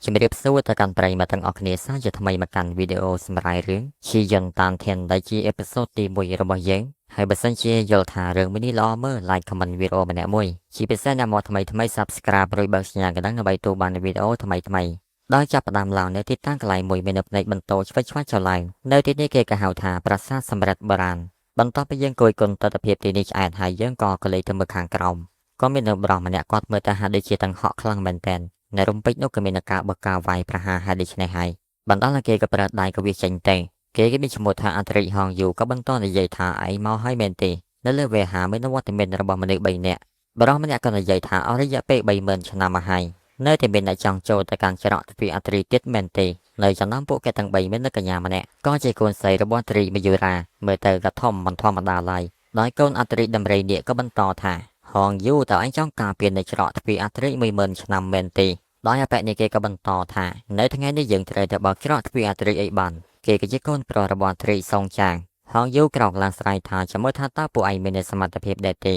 ជំរាបសួរទៅកាន់ប្រិយមិត្តទាំងអស់គ្នាសាជាថ្មីមកកាន់វីដេអូសម្រាយរឿងឈីយុនតានធានដែលជា episode ទី1របស់យើងហើយបើសិនជាយល់ថារឿងមួយនេះល្អមើល like comment វីដេអូម្នាក់មួយជាពិសេសអ្នកមកថ្មីថ្មី subscribe រួចបើកសញ្ញាកណ្ដឹងដើម្បីទទួលបានវីដេអូថ្មីថ្មីដោយចាប់ផ្ដើមឡើងនៅទីតាំងកន្លែងមួយមាននៅផ្នែកបន្ទោឆ្វេងឆ្វាយចឡើងនៅទីនេះគេក៏ហៅថាប្រាសាទសម្រិទ្ធបុរាណបន្ទាប់ពីយើងគយគន់ទស្សនភាពទីនេះឆ្អែតហើយយើងក៏កលេចទៅមើលខាងក្រោមក៏មាននៅប្រុសម្នាក់គាត់មើលទៅហាក់ដូចជាទាំងហក់ខ្លាំងមែនទែននៅរំពេចនោះក៏មានការបើកការវាយប្រហារហើយដូច្នេះហើយបណ្ដាលឲ្យគេក៏ប្រើដៃក៏វាចេញទៅគេគេមានឈ្មោះថាអន្តរិហងយូក៏បន្តនិយាយថាឯងមកហើយមែនទេនៅលើវេហាមានវត្តមានរបស់មនុស្ស3នាក់បរិសម្នាក់ក៏និយាយថាអស់រយៈពេល30000ឆ្នាំមកហើយនៅតែមានអ្នកចង់ចូលទៅកាន់ច្រកទ្វារអត្រីទៀតមែនទេនៅចំណោមពួកគេទាំង3មាននៅកញ្ញាម្នាក់ក៏ជាកូនស្រីរបស់អត្រីមយុរាមើលទៅក៏ធំមិនធម្មតាឡើយដោយកូនអត្រីដំរីនេះក៏បន្តថាហងយូតើឯងចង់ការពារនៅច្រកទ្វារអត្រី10000ឆ្នាំមែនទេដោយអបិនេះគេក៏បន្តថានៅថ្ងៃនេះយើងត្រូវតែបើកច្រកទ្វារអត្រីអីបានគេក៏ជាកូនប្រុសរបស់អត្រីសងចាងហងយូក្រោកឡើងស្រែកថាចាំមើលថាតើពួកឯងមានសមត្ថភាពដែរទេ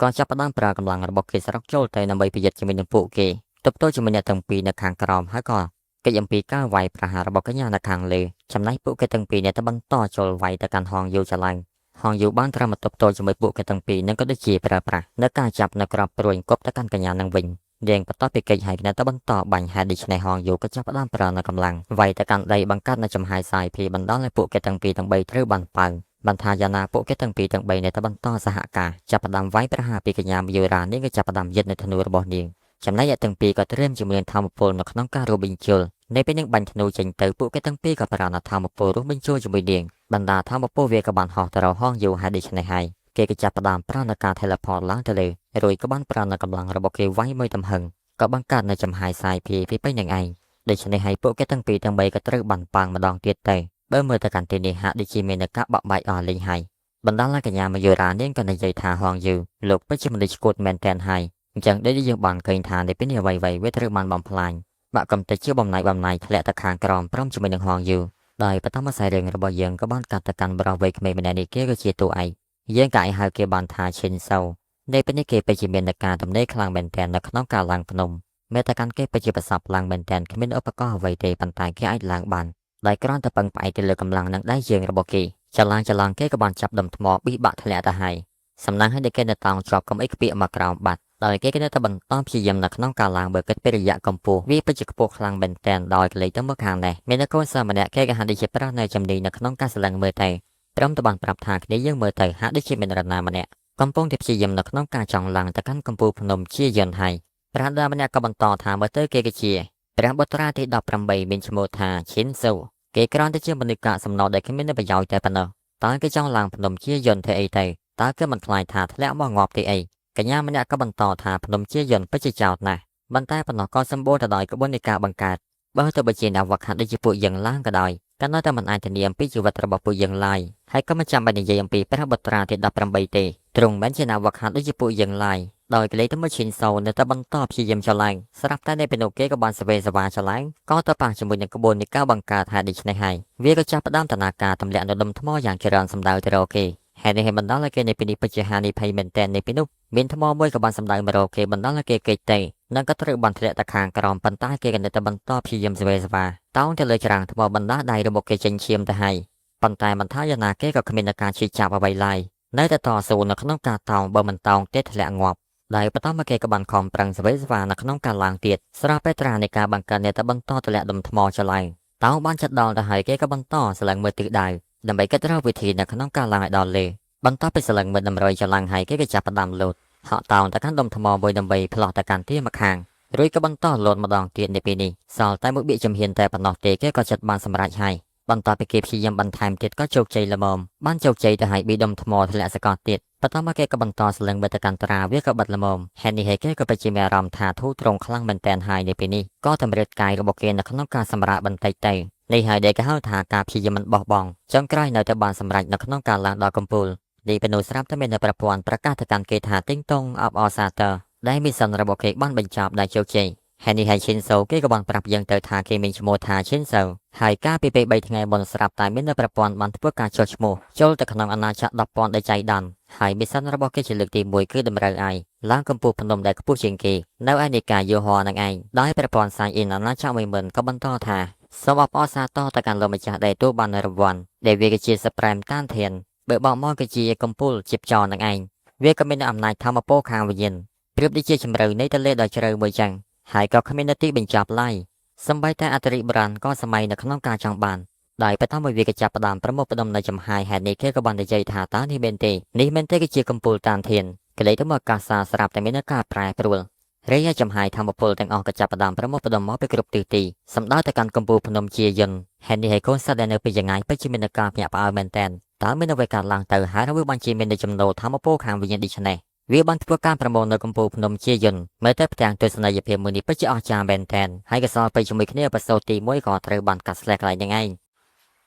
ក៏ចាប់ផ្ដើមប្រើកម្លាំងរបស់គេសរុបចូលទៅដើម្បីប្រយុទ្ធជាមួយនឹងពួកគេទប់ទល់ជាមួយអ្នកទាំងពីរនៅខាងក្រោមហើយក៏កិច្ចអំពីការវាយប្រហាររបស់កញ្ញានៅខាងលើចំណែកពួកគេទាំងពីរនេះទៅបន្តចូលវាយទៅកាន់ហងយូចឡើងហងយូបានត្រឹមមកទប់ទល់ជាមួយពួកគេទាំងពីរនឹងក៏ដូចជាប្រើប្រាស់នៅការចាប់នៅក្របព្រួយគប់ទៅកាន់កញ្ញានឹងវិញនាងបន្ទាប់ពីកិច្ចហើយនៅតែបន្តបាញ់ហេតុដូច្នេះហងយូក៏ចាប់ផ្ដើមប្រើនៅកម្លាំងវាយទៅកាន់ដីបង្កើតនៅចំហាយសាយភីបណ្ដាលឲ្យពួកគេទាំងពីរទាំងបីត្រូវបានប៉ើងបានថាយ៉ាងណាពួកគេទាំងពីរទាំងបីនៅតែបន្តសហការចាប់ផ្ដើមវាយប្រហារពីកញ្ញាមយូរ៉ានាងក៏ចាប់ផ្ដើមយឹតនៅធ្នូរបស់នាងចំណែកអ្នកទាំងពីរក៏ត្រៀមជាមួយនឹងធម្មពលនៅក្នុងការរួមបញ្ជុលនៅពេលនាងបាញ់ធ្នូចេញទៅពួកគេទាំងពីរក៏ប្រើនៅធម្មពលរួមបញ្ជុលជាមួយនាងបណ្ដាធម្មពលវាក៏បានហោះទៅរកហងយូហេតុដូច្នេះហើយគេក៏ចាប់ផ្ដើមប្រើនៅការ teleport ឡើងទៅលើរួចក៏បានប្រើនៅកម្លាំងរបស់គេវាយមួយទំហឹងក៏បង្កើតនៅចំហាយសាយភីពីពេញនឹងឯងដូច្នេះហើយពួកគេទាំងពីរទាំងបីក៏ត្រូវបានប៉ាងម្ដងទៀតទៅបើមើលទៅកាន់ទីនេះហាក់ដូចជាមានការបាក់បែកអស់លេងហើយបណ្ដាលឲ្យកញ្ញាមយុរានាងក៏និយាយថាហងយូលោកពិតជាមនុស្សឈួតមែនទែនហើយអញ្ចឹងដូចយើងបានឃើញថានៅពេលនេះអ្វីៗវាត្រូវបានបំផ្លាញបាក់កំតិចជាបំណែកបំណែកធ្លាក់ទៅខាងក្រោមព្រមជាមួយនឹងហងយូដោយបន្តមកសាយរឿងរបស់យើងក៏បានកាត់ទៅកាន់បរិវ័យក្មេងម្នាក់នេះគេក៏ជាតួឯកយើងក៏អាចហៅគេបានថាឈិនសូនៅពេលនេះគេពិតជាមានការទំនេរខ្លាំងមែនទែននៅក្នុងការឡើងភ្នំមេតកាន់គេពិតជាប្រសពឡើងមែនទែនគ្មានឧបករណ៍អ្វីទេប៉ុន្តែគេអាចឡើងបានដោយគ្រាន់តែពឹងផ្អែកទៅលើកម្លាំងនិងដៃជើងរបស់គេចលាងចលាងគេក៏បានចាប់ដុំថ្មប៊ីបាក់ធ្លាក់ទៅហើយសំណាងឲ្យដែលគេនៅតោងជាប់កុំអីខ្ពៀកមកក្រោមបាត់ដោយគេក៏នៅតែបន្តព្យាយាមនៅក្នុងការឡើងបើគិតពីរយៈកម្ពស់វាពិតជាខ្ពស់ខ្លាំងមែនទែនដោយកលេចទៅមើលខាងនេះមានកូនសិស្សម្នាក់គេក៏ហាក់ដូចជាប្រាស់នៅជំនាញនៅក្នុងការស្រឡឹងមើលទៅត្រឹមតែបានប្រាប់ថាគ្នាយើងមើលទៅហាក់ដូចជាមានរណាម្នាក់កំពុងតែព្យាយាមនៅក្នុងការចង់ឡើងទៅកាន់កំពូលភ្នំជាយន្តហើយប្រាដាម្នាក់ក៏បន្តថាមើលទៅគេក៏ជាព្រះបុត្រាទី18មានឈ្មោះថាឈិនស៊ូគេគ្រាន់តែជាមនុស្សកាកសំណល់ដែលគ្មានប្រយោជន៍តែប៉ុណ្ណោះតើគេចង់ឡើងភ្នំជាយន្តធ្វើអីទៅតើគេមិនខ្លាចថាធ្លាក់មកងាប់ទេអីកញ្ញាម្នាក់ក៏បន្តថាភ្នំជាយន្តពិតជាចោតណាស់ប៉ុន្តែប៉ុណ្ណោះក៏សម្បូរទៅដោយក្បួននៃការបង្កើតបើទៅបើជាអ្នកវឹកហាត់ដូចជាពួកយើងឡើងក៏ដោយក៏នៅតែមិនអាចធានាអំពីជីវិតរបស់ពួកយើងឡើយហើយក៏មិនចាំបាច់និយាយអំពីព្រះបុត្រាទី18ទេទ្រង់មិនជាអ្នកវឹកហាត់ដូចជាពួកយើងឡើយដោយកលេទៅមកឈិនសូនៅតែបន្តព្យាយាមចឡើងស្រាប់តែនៅពេលនោះគេក៏បានសវេសវ៉ាចឡើងក៏ទៅប៉ះជាមួយនឹងក្បួននៃការបង្កើតហេតុដូច្នេះហើយវាក៏ចាប់ផ្ដើមដំណើរការទម្លាក់នៅដុំថ្មយ៉ាងច្រើនសម្ដៅទៅរកគេហេតុនេះឲ្យបណ្ដាលឲ្យគេនៅពេលនេះពិតជាហានិភ័យមែនទែននៅពេលនោះមានថ្មមួយក៏បានសម្ដៅមករកគេបណ្ដាលឲ្យគេគេចទៅនិងក៏ត្រូវបានធ្លាក់ទៅខាងក្រោមប៉ុន្តែគេក៏នៅតែបន្តព្យាយាមសវេសវ៉ាតោងទៅលើច្រាំងថ្មបណ្ដាដៃរបស់គេចេញឈាមទៅហើយប៉ុន្តែមិនថាយ៉ាងណាគេក៏គ្មានការឈឺចាប់អ្វីឡើយនៅតែតស៊ូនៅក្នុងការតោងបើមិនតោងទេធ្លាក់ងាប់ដែលបន្តមកគេក៏បានខំប្រឹងសវេសវ៉ានៅក្នុងការឡើងទៀតស្រាប់ពេលត្រានៃការបង្កើតអ្នកតែបន្តទម្លាក់ដុំថ្មចឡើងតោងបានចិត្តដល់ទៅហើយគេក៏បន្តស្រឡឹងមើលទិសដៅដើម្បីគិតរកវិធីនៅក្នុងការឡើងឲ្យដល់លើបន្ទាប់ពីស្រឡឹងមើលតម្រុយចឡើងហើយគេក៏ចាប់ផ្ដើមលោតហក់តោងទៅកាន់ដុំថ្មមួយដើម្បីផ្លោះទៅកាន់ទីម្ខាងរួចក៏បន្តលោតម្ដងទៀតនៅពេលនេះសល់តែមួយបៀកជំហានតែប៉ុណ្ណោះទេគេក៏ចិត្តបានសម្រេចហើយបន្ទាប់ពីគេព្យាយាមបន្ថែមទៀតក៏ជោគជ័យល្មមបានជោគជ័យទៅហើយប៊ីដុំថ្មធ្លាក់សកលទៀតបន្ទាប់មកគេក៏បន្តស្លឹងមើលទៅកាន់ត្រាវាក៏បិទល្មមហេតុនេះហើយគេក៏ពិតជាមានអារម្មណ៍ថាធូរត្រង់ខ្លាំងមែនទែនហើយនៅពេលនេះក៏តម្រិតកាយរបស់គេនៅក្នុងការសម្រាកបន្តិចទៅនេះហើយដែលគេហៅថាការព្យាយាមមិនបោះបង់ចុងក្រោយនៅតែបានសម្រេចនៅក្នុងការឡើងដល់កំពូលនេះពេលនោះស្រាប់តែមានប្រព័ន្ធប្រកាសទៅកាន់គេថាទីងតុងអបអសាទរដែល mission របស់គេបានបញ្ចប់ដោយជោគជ័យ។ ហើយនេះហើយឈិនសូគេក៏បានប្រាប់យើងទៅថាគេមានឈ្មោះថាឈិនសូហើយកាលពីពេល3ថ្ងៃមុនស្រាប់តែមាននៅប្រព័ន្ធបានធ្វើការចុះឈ្មោះចូលទៅក្នុងអាណាចក្រ10,000ដែលចៃដន្យហើយ mission របស់គេជាលើកទី1គឺតម្រូវឲ្យឡើងកម្ពស់ភ្នំដែលខ្ពស់ជាងគេនៅឯនិកាយយូហ័រនឹងឯងដោយប្រព័ន្ធ sign in អាណាចក្រ10,000ក៏បន្តថាសូមអបអរសាទរទៅកាន់លោកម្ចាស់ដែលទទួលបានរង្វាន់ដែលវាគឺជា Supreme តានធានបើបកមកគឺជាកំពូលជាផ្ចរនឹងឯងវាក៏មានអំណាចធម្មពលខាងវិញ្ញាណប្រៀបដូចជាជម្រៅនៃទន្លេដ៏ជ្រៅមួយចឹងហើយក៏គ្មាននទីបញ្ចប់ឡើយសំបីតែអតិរិបុរាណក៏សម័យនៅក្នុងការចង់បានដោយបន្តមកវាក៏ចាប់ផ្ដើមប្រមូលផ្ដុំនៅចំហាយហេតុនេះគេក៏បាននិយាយថាតើនេះមែនទេនេះមែនទេគឺជាកំពូលតានធានកលេទៅមកកាសាស្រាប់តែមានការប្រែប្រួលរយៈចំហាយធម្មពលទាំងអស់ក៏ចាប់ផ្ដើមប្រមូលផ្ដុំមកពីគ្រប់ទិសទីសម្ដៅទៅកាន់កំពូលភ្នំជាយន្តហេតុនេះហើយកូនសត្វដែលនៅពីចងាយពិតជាមានការភ្ញាក់ផ្អើលមែនទែនតើមានអ្វីកើតឡើងទៅហើយវាបានជាមាននៅចំណូលធម្មពលខាងវិញ្ញាណដូច្នេះវាបានធ្វើការប្រមូលនៅកំពូលភ្នំជាយន្តមើលទៅផ្ទាំងទស្សនីយភាពមួយនេះពិតជាអស្ចារ្យមែនទែនហើយកសលទៅជាមួយគ្នាepisode ទី1ក៏ត្រូវបានកាត់ស្លេះកន្លែងហ្នឹងឯង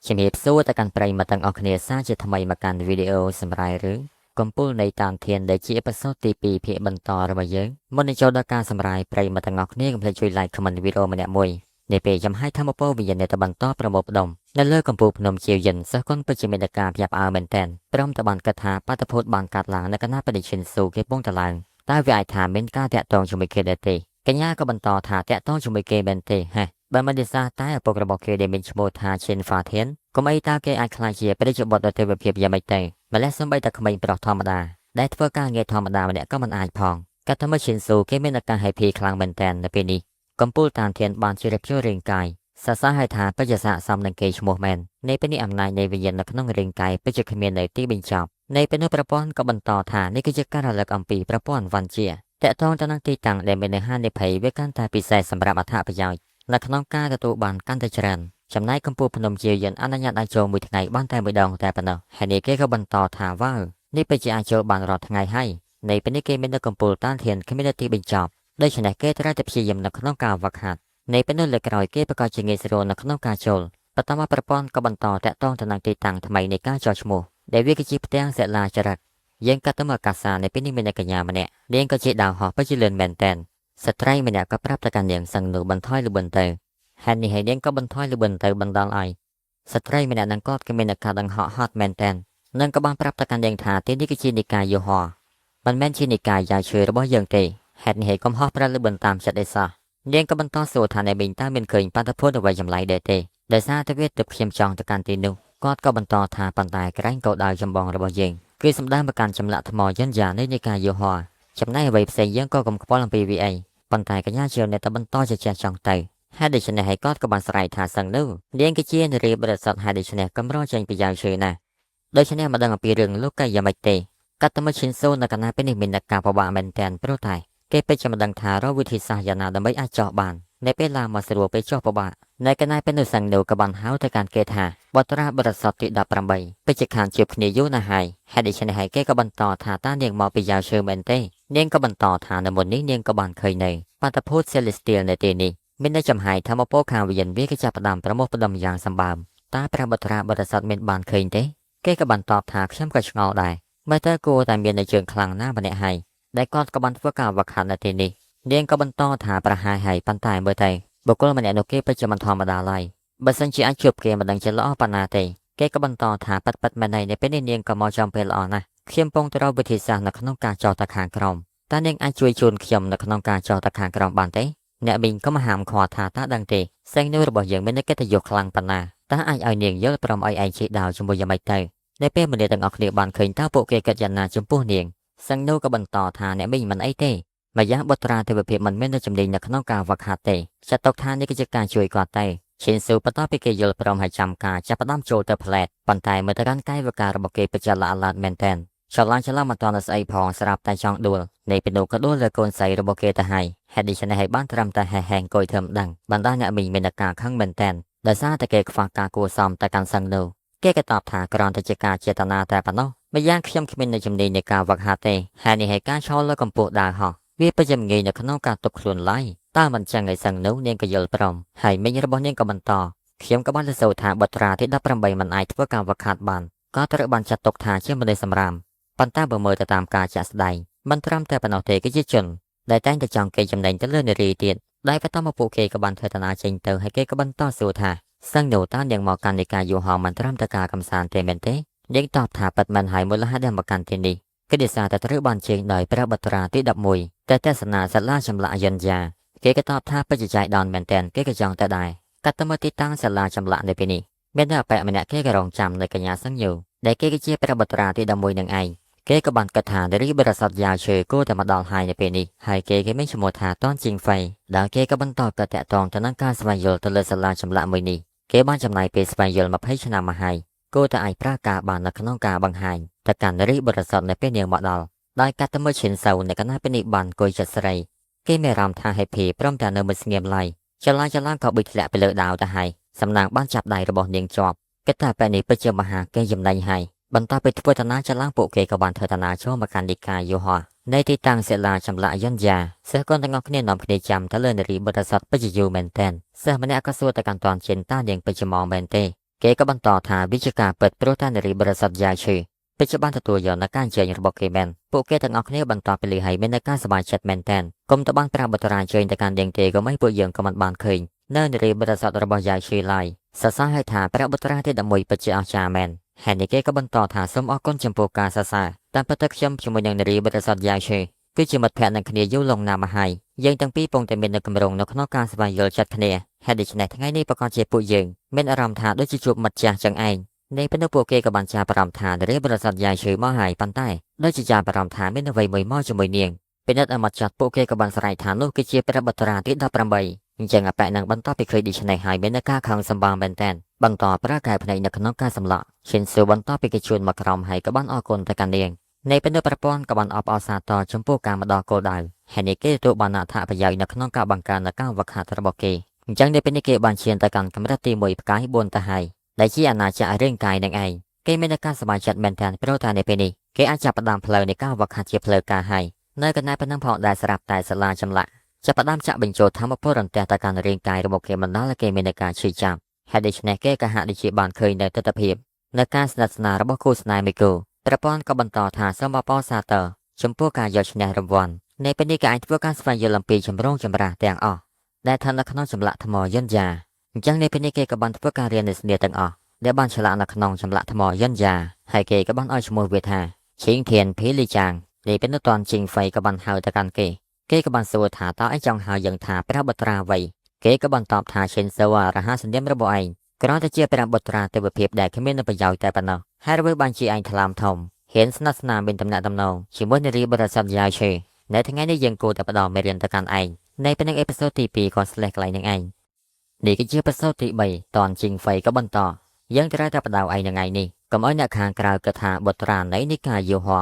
ជំរាបសួរទៅកាន់ប្រិយមិត្តទាំងអស់គ្នាសាជាថ្មីមកកាន់វីដេអូសម្រាប់រឿងកំពូលនៃតានធានដែលជា episode ទី2ភាគបន្តរបស់យើងមុននឹងចូលដល់ការសម្រាយប្រិយមិត្តទាំងអស់គ្នាកុំភ្លេចជួយ like comment វីដេអូម្នាក់មួយនេះពេលចំហាយធម្មពលវិញ្ញាណទៅបន្តប្រមូលផ្ដុំនៅលើកំពូលភ្នំជាយិនសិស្សគុណពិតជាមានការភ្ញាក់ផ្អើលមែនទែនព្រមតែបានគិតថាបាតុភូតបានកាត់ឡើងនៅកណ្ដាលបដិឈិនស៊ូគេពងតឡើងតើវាអាចថាមានការតាក់ទងជាមួយគេដែរទេកញ្ញាក៏បន្តថាតាក់ទងជាមួយគេមែនទេហេះបើមិនដោយសារតែឪពុករបស់គេដែលមានឈ្មោះថាឈិនហ្វាធានកុំអីតើគេអាចក្លាយជាព្រះរាជបុត្រដ៏ទេវភាពយ៉ាងម៉េចទៅម្ល៉េះសូម្បីតែក្មេងប្រុសធម្មតាដែលធ្វើការងារធម្មតាម្នាក់ក៏មិនអាចផងកាត់តែឈិនស៊ូគេមានឱកាស happy ខ្លាំងមែនទែននៅពេលនេះកំពូលតានធានបានជ្រាបចូលរាងកាយសរសើរឲ្យថាបច្ចស័កសមនឹងគេឈ្មោះមែននៃពេលនេះអំណាចនៃវិញ្ញាណនៅក្នុងរាងកាយពិតជាគ្មាននៅទីបញ្ចប់នៃពេលនោះប្រព័ន្ធក៏បន្តថានេះគឺជាការរលឹកអំពីប្រព័ន្ធវ៉ាន់ជាតកតងទៅនឹងទីតាំងដែលមាននៅហានិភ័យវាកាន់តែពិសេសសម្រាប់អត្ថប្រយោជន៍នៅក្នុងការទទួលបានកាន់តែច្រើនចំណែកកម្ពស់ភ្នំជាយន្តអនុញ្ញាតឲ្យចូលមួយថ្ងៃបានតែមួយដងតែប៉ុណ្ណោះហើយនេះគេក៏បន្តថាវ៉ាវនេះពិតជាអាចចូលបានរាល់ថ្ងៃហើយនៃពេលនេះគេមាននៅកំពូលតានធានគ្មានទីបញ្ចប់ដូច្នេះគេត្រូវតែព្យាយាមនៅក្នុងការវឹកហាត់នៃពេលនោះលើក្រោយគេប្រកាសជាងាយស្រួលនៅក្នុងការចូលបន្តមកប្រព័ន្ធក៏បន្តតាក់ទងទៅនឹងទីតាំងថ្មីនៃការចោះឈ្មោះដែលវាគឺជាផ្ទាំងសិលាចារឹកយើងកាត់ទៅមកកាសានៅពេលនេះមានកញ្ញាម្នាក់នាងក៏ជាដាវហោះពិតជាលឿនមែនតែនស្ត្រីម្នាក់ក៏ប្រាប់ទៅកាន់នាងសឹងនោះបន្ថយលបិនទៅហេតុនេះហើយនាងក៏បន្ថយលបិនទៅបណ្ដាលឲ្យស្ត្រីម្នាក់នឹងគាត់ក៏មានការដង្ហក់ហត់មែនតែននិងក៏បានប្រាប់ទៅកាន់នាងថាទីនេះគឺជានិកាយយូហោមិនមែនជានិកាយយ៉ាឈើរបស់យើងទេហេតុនេះហើយកុំហោះប្រាលបិនតាមចិត្តអីសោះនាងក៏បន្តសួរថាអ្នកមីងតើមានឃើញបាតុភូតអ្វីចម្លែកដែរទេដោយសារតែវាទើបខ្ញុំចង់ទៅកាន់ទីនោះគាត់ក៏បន្តថាប៉ុន្តែក្រែងកោដៅចម្បងរបស់យើងគឺសម្ដៅមកកាន់ចម្លាក់ថ្មយន្តយ៉ានៃនិកាយយូហោចំណែកអ្វីផ្សេងយើងក៏កុំខ្វល់អំពីវាអីប៉ុន្តែកញ្ញាជាអ្នកតែបន្តជជែកចង់ទៅហេតុដូច្នេះហើយគាត់ក៏បានស្រែកថាសឹងនោះនាងគឺជានារីបរិសុទ្ធហេតុដូច្នេះកម្រចេញពីយ៉ាងឈើណាស់ដូច្នេះមិនដឹងអំពីរឿងលោកកៃយ៉ាងម៉េចទេកាត់តែមកឈិនសូនៅកណ្ដាលពេលនេះមានអ្នកការពិបាកមែនទែនព្រោះតែគេពិតជាមិនដឹងថារកវិធីសាស្ត្រយ៉ាងណាដើម្បីអាចចោះបាននៅពេលឡើងមកស្រួលពេលចុះពិបាកនៅកណ្ដាលពេលនោះសឹងនោះក៏បានហៅទៅកាន់គេថាបត្រាបរិសុទ្ធទី18ពិតជាខានជួបគ្នាយូរណាស់ហើយហេតុដូច្នេះហើយគេក៏បន្តថាតើនាងមកពីយ៉ាវឈើមែនទេនាងក៏បន្តថានៅមុននេះនាងក៏បានឃើញនៅបាតុភូត Celestial នៅទីនេះមាននៅចំហាយធម្មពលខាងវិញ្ញាណវាក៏ចាប់ផ្ដើមប្រមូលផ្ដុំយ៉ាងសម្បើមតើព្រះបុត្រាបរិសុទ្ធមានបានឃើញទេគេក៏បានតបថាខ្ញុំក៏ឆ្ងល់ដែរមើលទៅគួរតែមាននៅជើងខ្លាំងណាស់ម្នាក់ហើយដែលគាត់ក៏បានធ្វើការវឹកហាត់នៅទីនេះនាងក៏បន្តថាប្រហែលហើយប៉ុន្តែមើលទៅបុគ្គលម្នាក់នោះគេពិតជាមិនធម្មតាឡើយបើសិនជាអាចជួបគេមិនដឹងជាល្អប៉ុណ្ណាទេគេក៏បន្តថាប៉ិតប៉ិតមែនហើយនៅពេលនេះនាងក៏មកចំពេលល្អណាស់ខ្ញុំពងទៅរកវិធីសាស្ត្រនៅក្នុងការចោះទៅខាងក្រោមតើនាងអាចជួយជូនខ្ញុំនៅក្នុងការចោះទៅខាងក្រោមបានទេអ្នកមីងក៏មហាមខ្វល់ថាតើដឹងទេសែងនោះរបស់យើងមានកិត្តិយសខ្លាំងប៉ុណ្ណាតើអាចឲ្យនាងយល់ព្រមឲ្យឯងជិះដាវជាមួយយ៉ាងម៉េចទៅនៅពេលមនុស្សទាំងអស់គ្នាបានឃើញតើពួកគេគិតយ៉ាងណាចំពោះនាងសឹងនោះក៏បន្តថាអ្នកមីងមិនអីទេម្យ៉ាងបុត្រាទេវភាពមិនមាននៅជំនាញនៅក្នុងការវឹកហាត់ទេចាត់ទុកថានេះគឺជាការជួយគាត់ទេឈិនស៊ូបន្ទាប់ពីគេយល់ព្រមឲ្យចាំការចាប់ផ្ដើមចូលទៅផ្លែតប៉ុន្តែមើលទៅកាន់កាយវិការរបស់គេពិតជាល្អឡាត់មែនទែនចលឡើងចលឡើងមិនទាន់ស្អីផងស្រាប់តែចង់ដួលនៃពេលនោះក៏ដួលលើកូនស្រីរបស់គេទៅហើយហេតុដូច្នេះហើយបានត្រឹមតែហេះហែងអង្គុយធ្វើមិនដឹងបណ្ដាអ្នកមីងមានការខឹងមែនទែនដោយសារតែគេខ្វះការគួសមទៅកាន់សឹងនោះគេក៏តបថាគ្រាន់តែជាការចេតនាតែប៉ុណ្ណោះម្យ៉ាងខ្ញុំគ្មាននៅជំនាញនៃការវឹកហាត់ទេហើយនេះហើយការឈរលើកម្ពស់ដាវហោះវាពិតជាងាយនៅក្នុងការទប់ខ្លួនឡើយតើមិនចឹងឯសឹងនោះនាងក៏យល់ព្រមហើយមីងរបស់នាងក៏បន្តខ្ញុំក៏បានលើសូរថាបុត្រាទី18មិនអាចធ្វើការវឹកហាត់បានក៏ត្រូវបានចាត់ទុកថាជាមនុស្សសម្រាមប៉ុន្តែបើមើលទៅតាមការជាក់ស្ដែងមិនត្រឹមតែប៉ុណ្ណោះទេគឺជាជនដែលតែងតែចង់គេចំណេញទៅលើនារីទៀត ដែលបន្តមកពួកគេក៏បានធ្វើដំណើរចេញទៅហើយគេក៏បន្តសួរថាសឹងនូតើនាងមកកាន់នៃការយូហោមិនត្រឹមតែការកំសាន្តទេមែនទេនាងតបថាប៉ិតមិនហើយមូលហេតុដែលមកកាន់ទីនេះគឺដោយសារតែត្រូវបានជើងដោយព្រះបុត្រាទី11តែទស្សនាសាលាចម្លាក់យន្តយ៉ាគេក៏តបថាពិតជាចៃដន្យមែនទែនគេក៏ចង់តែដែរកាត់ទៅមើលទីតាំងសាលាចម្លាក់នៅពេលនេះមានតែអប៉ែម្នាក់គេក៏រងចាំនៅកញ្ញាសឹងយូដែលគេគឺជាព្រះបុត្រាទី11នឹងឯងគេក៏បានគិតថានារីបរិសុទ្ធយ៉ាឈើគួរតែមកដល់ហើយនៅពេលនេះហើយគេគេមានឈ្មោះថាតនជីងហ្វៃដែលគេក៏បន្តកតតងទៅនឹងការស្វែងយល់ទៅលើសាលាចម្លាក់មួយនេះគេបានចំណាយពេលស្វែងយល់20ឆ្នាំមកហើយគួរតែអាចប្រើការបាននៅក្នុងការបង្ហាញទៅកាន់នារីបរិសុទ្ធនៅពេលនាងមកដល់ដោយកាត់ទៅមើលឈិនសូវនៅកណ្ដាលពេលនេះបានគួយចិត្តស្រីគេមានអារម្មណ៍ថា happy ព្រមទាំងនៅមិនស្ងៀមឡើយចលាចលាក៏ប៊ិចធ្លាក់ពីលើដាវទៅហើយសំណាងបានចាប់ដៃរបស់នាងជាប់គិតថាពេលនេះពិតជាមហាគេចំណេញហើយបន្ទាប់ពីធ្វើដំណើរចលាងពួកគេក៏បានធ្វើដំណើរចូលមកកាន់និកាយយូហោនៃទីតាំងសិលាចម្លាក់យន្តយ៉ាសិស្សកូនទាំងអស់គ្នានាំគ្នាចាំទៅលើនារីបរិសុទ្ធពិតជាយូរមែនទែនសិស្សម្នាក់ក៏សួរទៅកាន់តនជិនតានាងពិតជាមកមែនទេគេក៏បន្តថាវិជាការពិតព្រោះតានារីបរិសុទ្ធយ៉ាឈឺពិតជាបានទទួលយកនៅការអញ្ជើញរបស់គេមែនពួកគេទាំងអស់គ្នាបន្តពីលឺឲ្យមាននៅការសប្បាយចិត្តមែនទែនគុំតបានប្រាបុត្រាអញ្ជើញទៅកាន់នាងទេក៏មិនពួកយើងក៏មិនបានឃើញនៅនារីបរិសុទ្ធរបស់យ៉ាឈឺឡើយសរសើរឲ្យថាព្រះបុត្រាទី11ពិតជាអស្ចារ្យមែនហេតុនេះគេក៏បន្តថាសូមអរគុណចំពោះការសរសើរតាមពិតទៅខ្ញុំជាមួយនឹងនារីបរិសុទ្ធយ៉ាឈឺគឺជាមិត្តភក្តិនឹងគ្នាយូរលង់ណាស់មកហើយយើងទាំងពីរពងតែមាននៅគម្រោងនៅក្នុងការស្វែងយល់ចិត្តគ្នាហេតុដូច្នេះថ្ងៃនេះប្រកាសជាពួកយើងមានអារម្មណ៍ថាដូចជាជួបមិត្តចាស់ចឹងឯងនៃពេលនោះពួកគេក៏បានចាប់អារម្មណ៍ថានារីបរិសុទ្ធយ៉ាឈឺមកហើយប៉ុន្តែដូចជាចាប់អារម្មណ៍ថាមានអ្វីមួយមកជាមួយនាងពិនិត្យឲ្យមកចាត់ពួកគេក៏បានស្រែកថានោះគឺជាព្រះបុត្រាទី18អញ្ចឹងអប៉ែនឹងបន្តពីឃើញដូច្នេះហើយមាននៅការខឹងសម្បាងមែនទែនបន្តប្រើកែភ្នែកនៅក្នុងការសម្លក់ឈិនស៊ូបន្តពីគេជួនមកក្រោមហើយក៏បានអរគុណទៅកាន់នាងនៃពេលនោះប្រព័ន្ធក៏បានអបអរសាទរចំពោះការមកដល់គោលដៅហើយនេះគេទទួលបានអត្ថប្រយោជន៍នៅក្នុងការបង្កើននៅការវឹកហាត់របស់គេអញ្ចឹងនៅពេលនេះគេបានឈានទៅកាន់កម្រិតទី1ផ្កាយ4ទៅហើយដែលជាអាណាចក្ររាងកាយនឹងឯងគេមានការសប្បាយចិត្តមែនទែនព្រោះថានៅពេលនេះគេអាចចាប់ផ្ដើមផ្លូវនៃការវឹកហាត់ជាផ្លូវការហើយនៅកណ្ដាលប៉ុណ្ណឹងផងដែលស្រាប់តែសាលាចម្លាក់ចាប់ផ្ដើមចាក់បញ្ចូលធម្មពលរន្ទះទៅកាន់រាងកាយរបស់គេបណ្ដាលឲ្យគេមានការឈឺចាប់ហេតុដូច្នេះគេក៏ហាក់ដូចជាបានឃើញនៅទិដ្ឋភាពនៅការស្និទ្ធស្នាលរបស់គូស្នេហ៍មួយគូប្រព័ន្ធក៏បន្តថាសូមអបអរសាទរចំពោះការយកឈ្នះរង្វាន់នៃពេលនេះក៏អាចធ្វើការស្វែងយល់អំពីចម្រូងចម្រាសទាំងអស់ដែលស្ថិតនៅក្នុងចម្លាក់ថ្មយន្តយ៉ាអញ្ចឹងនៅពេលនេះគេក៏បានធ្វើការរៀននូវស្នាទាំងអស់ដែលបានឆ្លាក់នៅក្នុងចម្លាក់ថ្មយន្តយ៉ាហើយគេក៏បានឲ្យឈ្មោះវាថាឈីងធានភីលីចាងនេះពេលនោះតនជីងហ្វៃក៏បានហៅទៅកាន់គេគេក៏បានសួរថាតើឯងចង់ហៅយើងថាព្រះបុត្រាអ្វីគេក៏បានតបថាឈិនសូរហស្សនាមរបស់ឯងគ្រាន់តែជាព្រះបុត្រាទេវភាពដែលគ្មានប្រយោជន៍តែប៉ុណ្ណោះហើយអ្វីបានជាឯងថ្លើមធំហ៊ានស្និទ្ធស្នាលមានតំណែងតំណងជាមួយនារីបរិសុទ្ធយ៉ាឈេនៅថ្ងៃនេះយើងគួរតែផ្ដល់មេរៀនទៅកាន់ឯងនៃពេលនឹង episode ទី2ក៏ស្លេះកន្លែងនឹងឯងនេះគឺជា episode ទី3តនជីងហ្វៃក៏បន្តយើងត្រូវតែបដៅឯងថ្ងៃនេះកុំឲ្យអ្នកខាងក្រៅគិតថាបុត្រានៃនិកាយយូហោ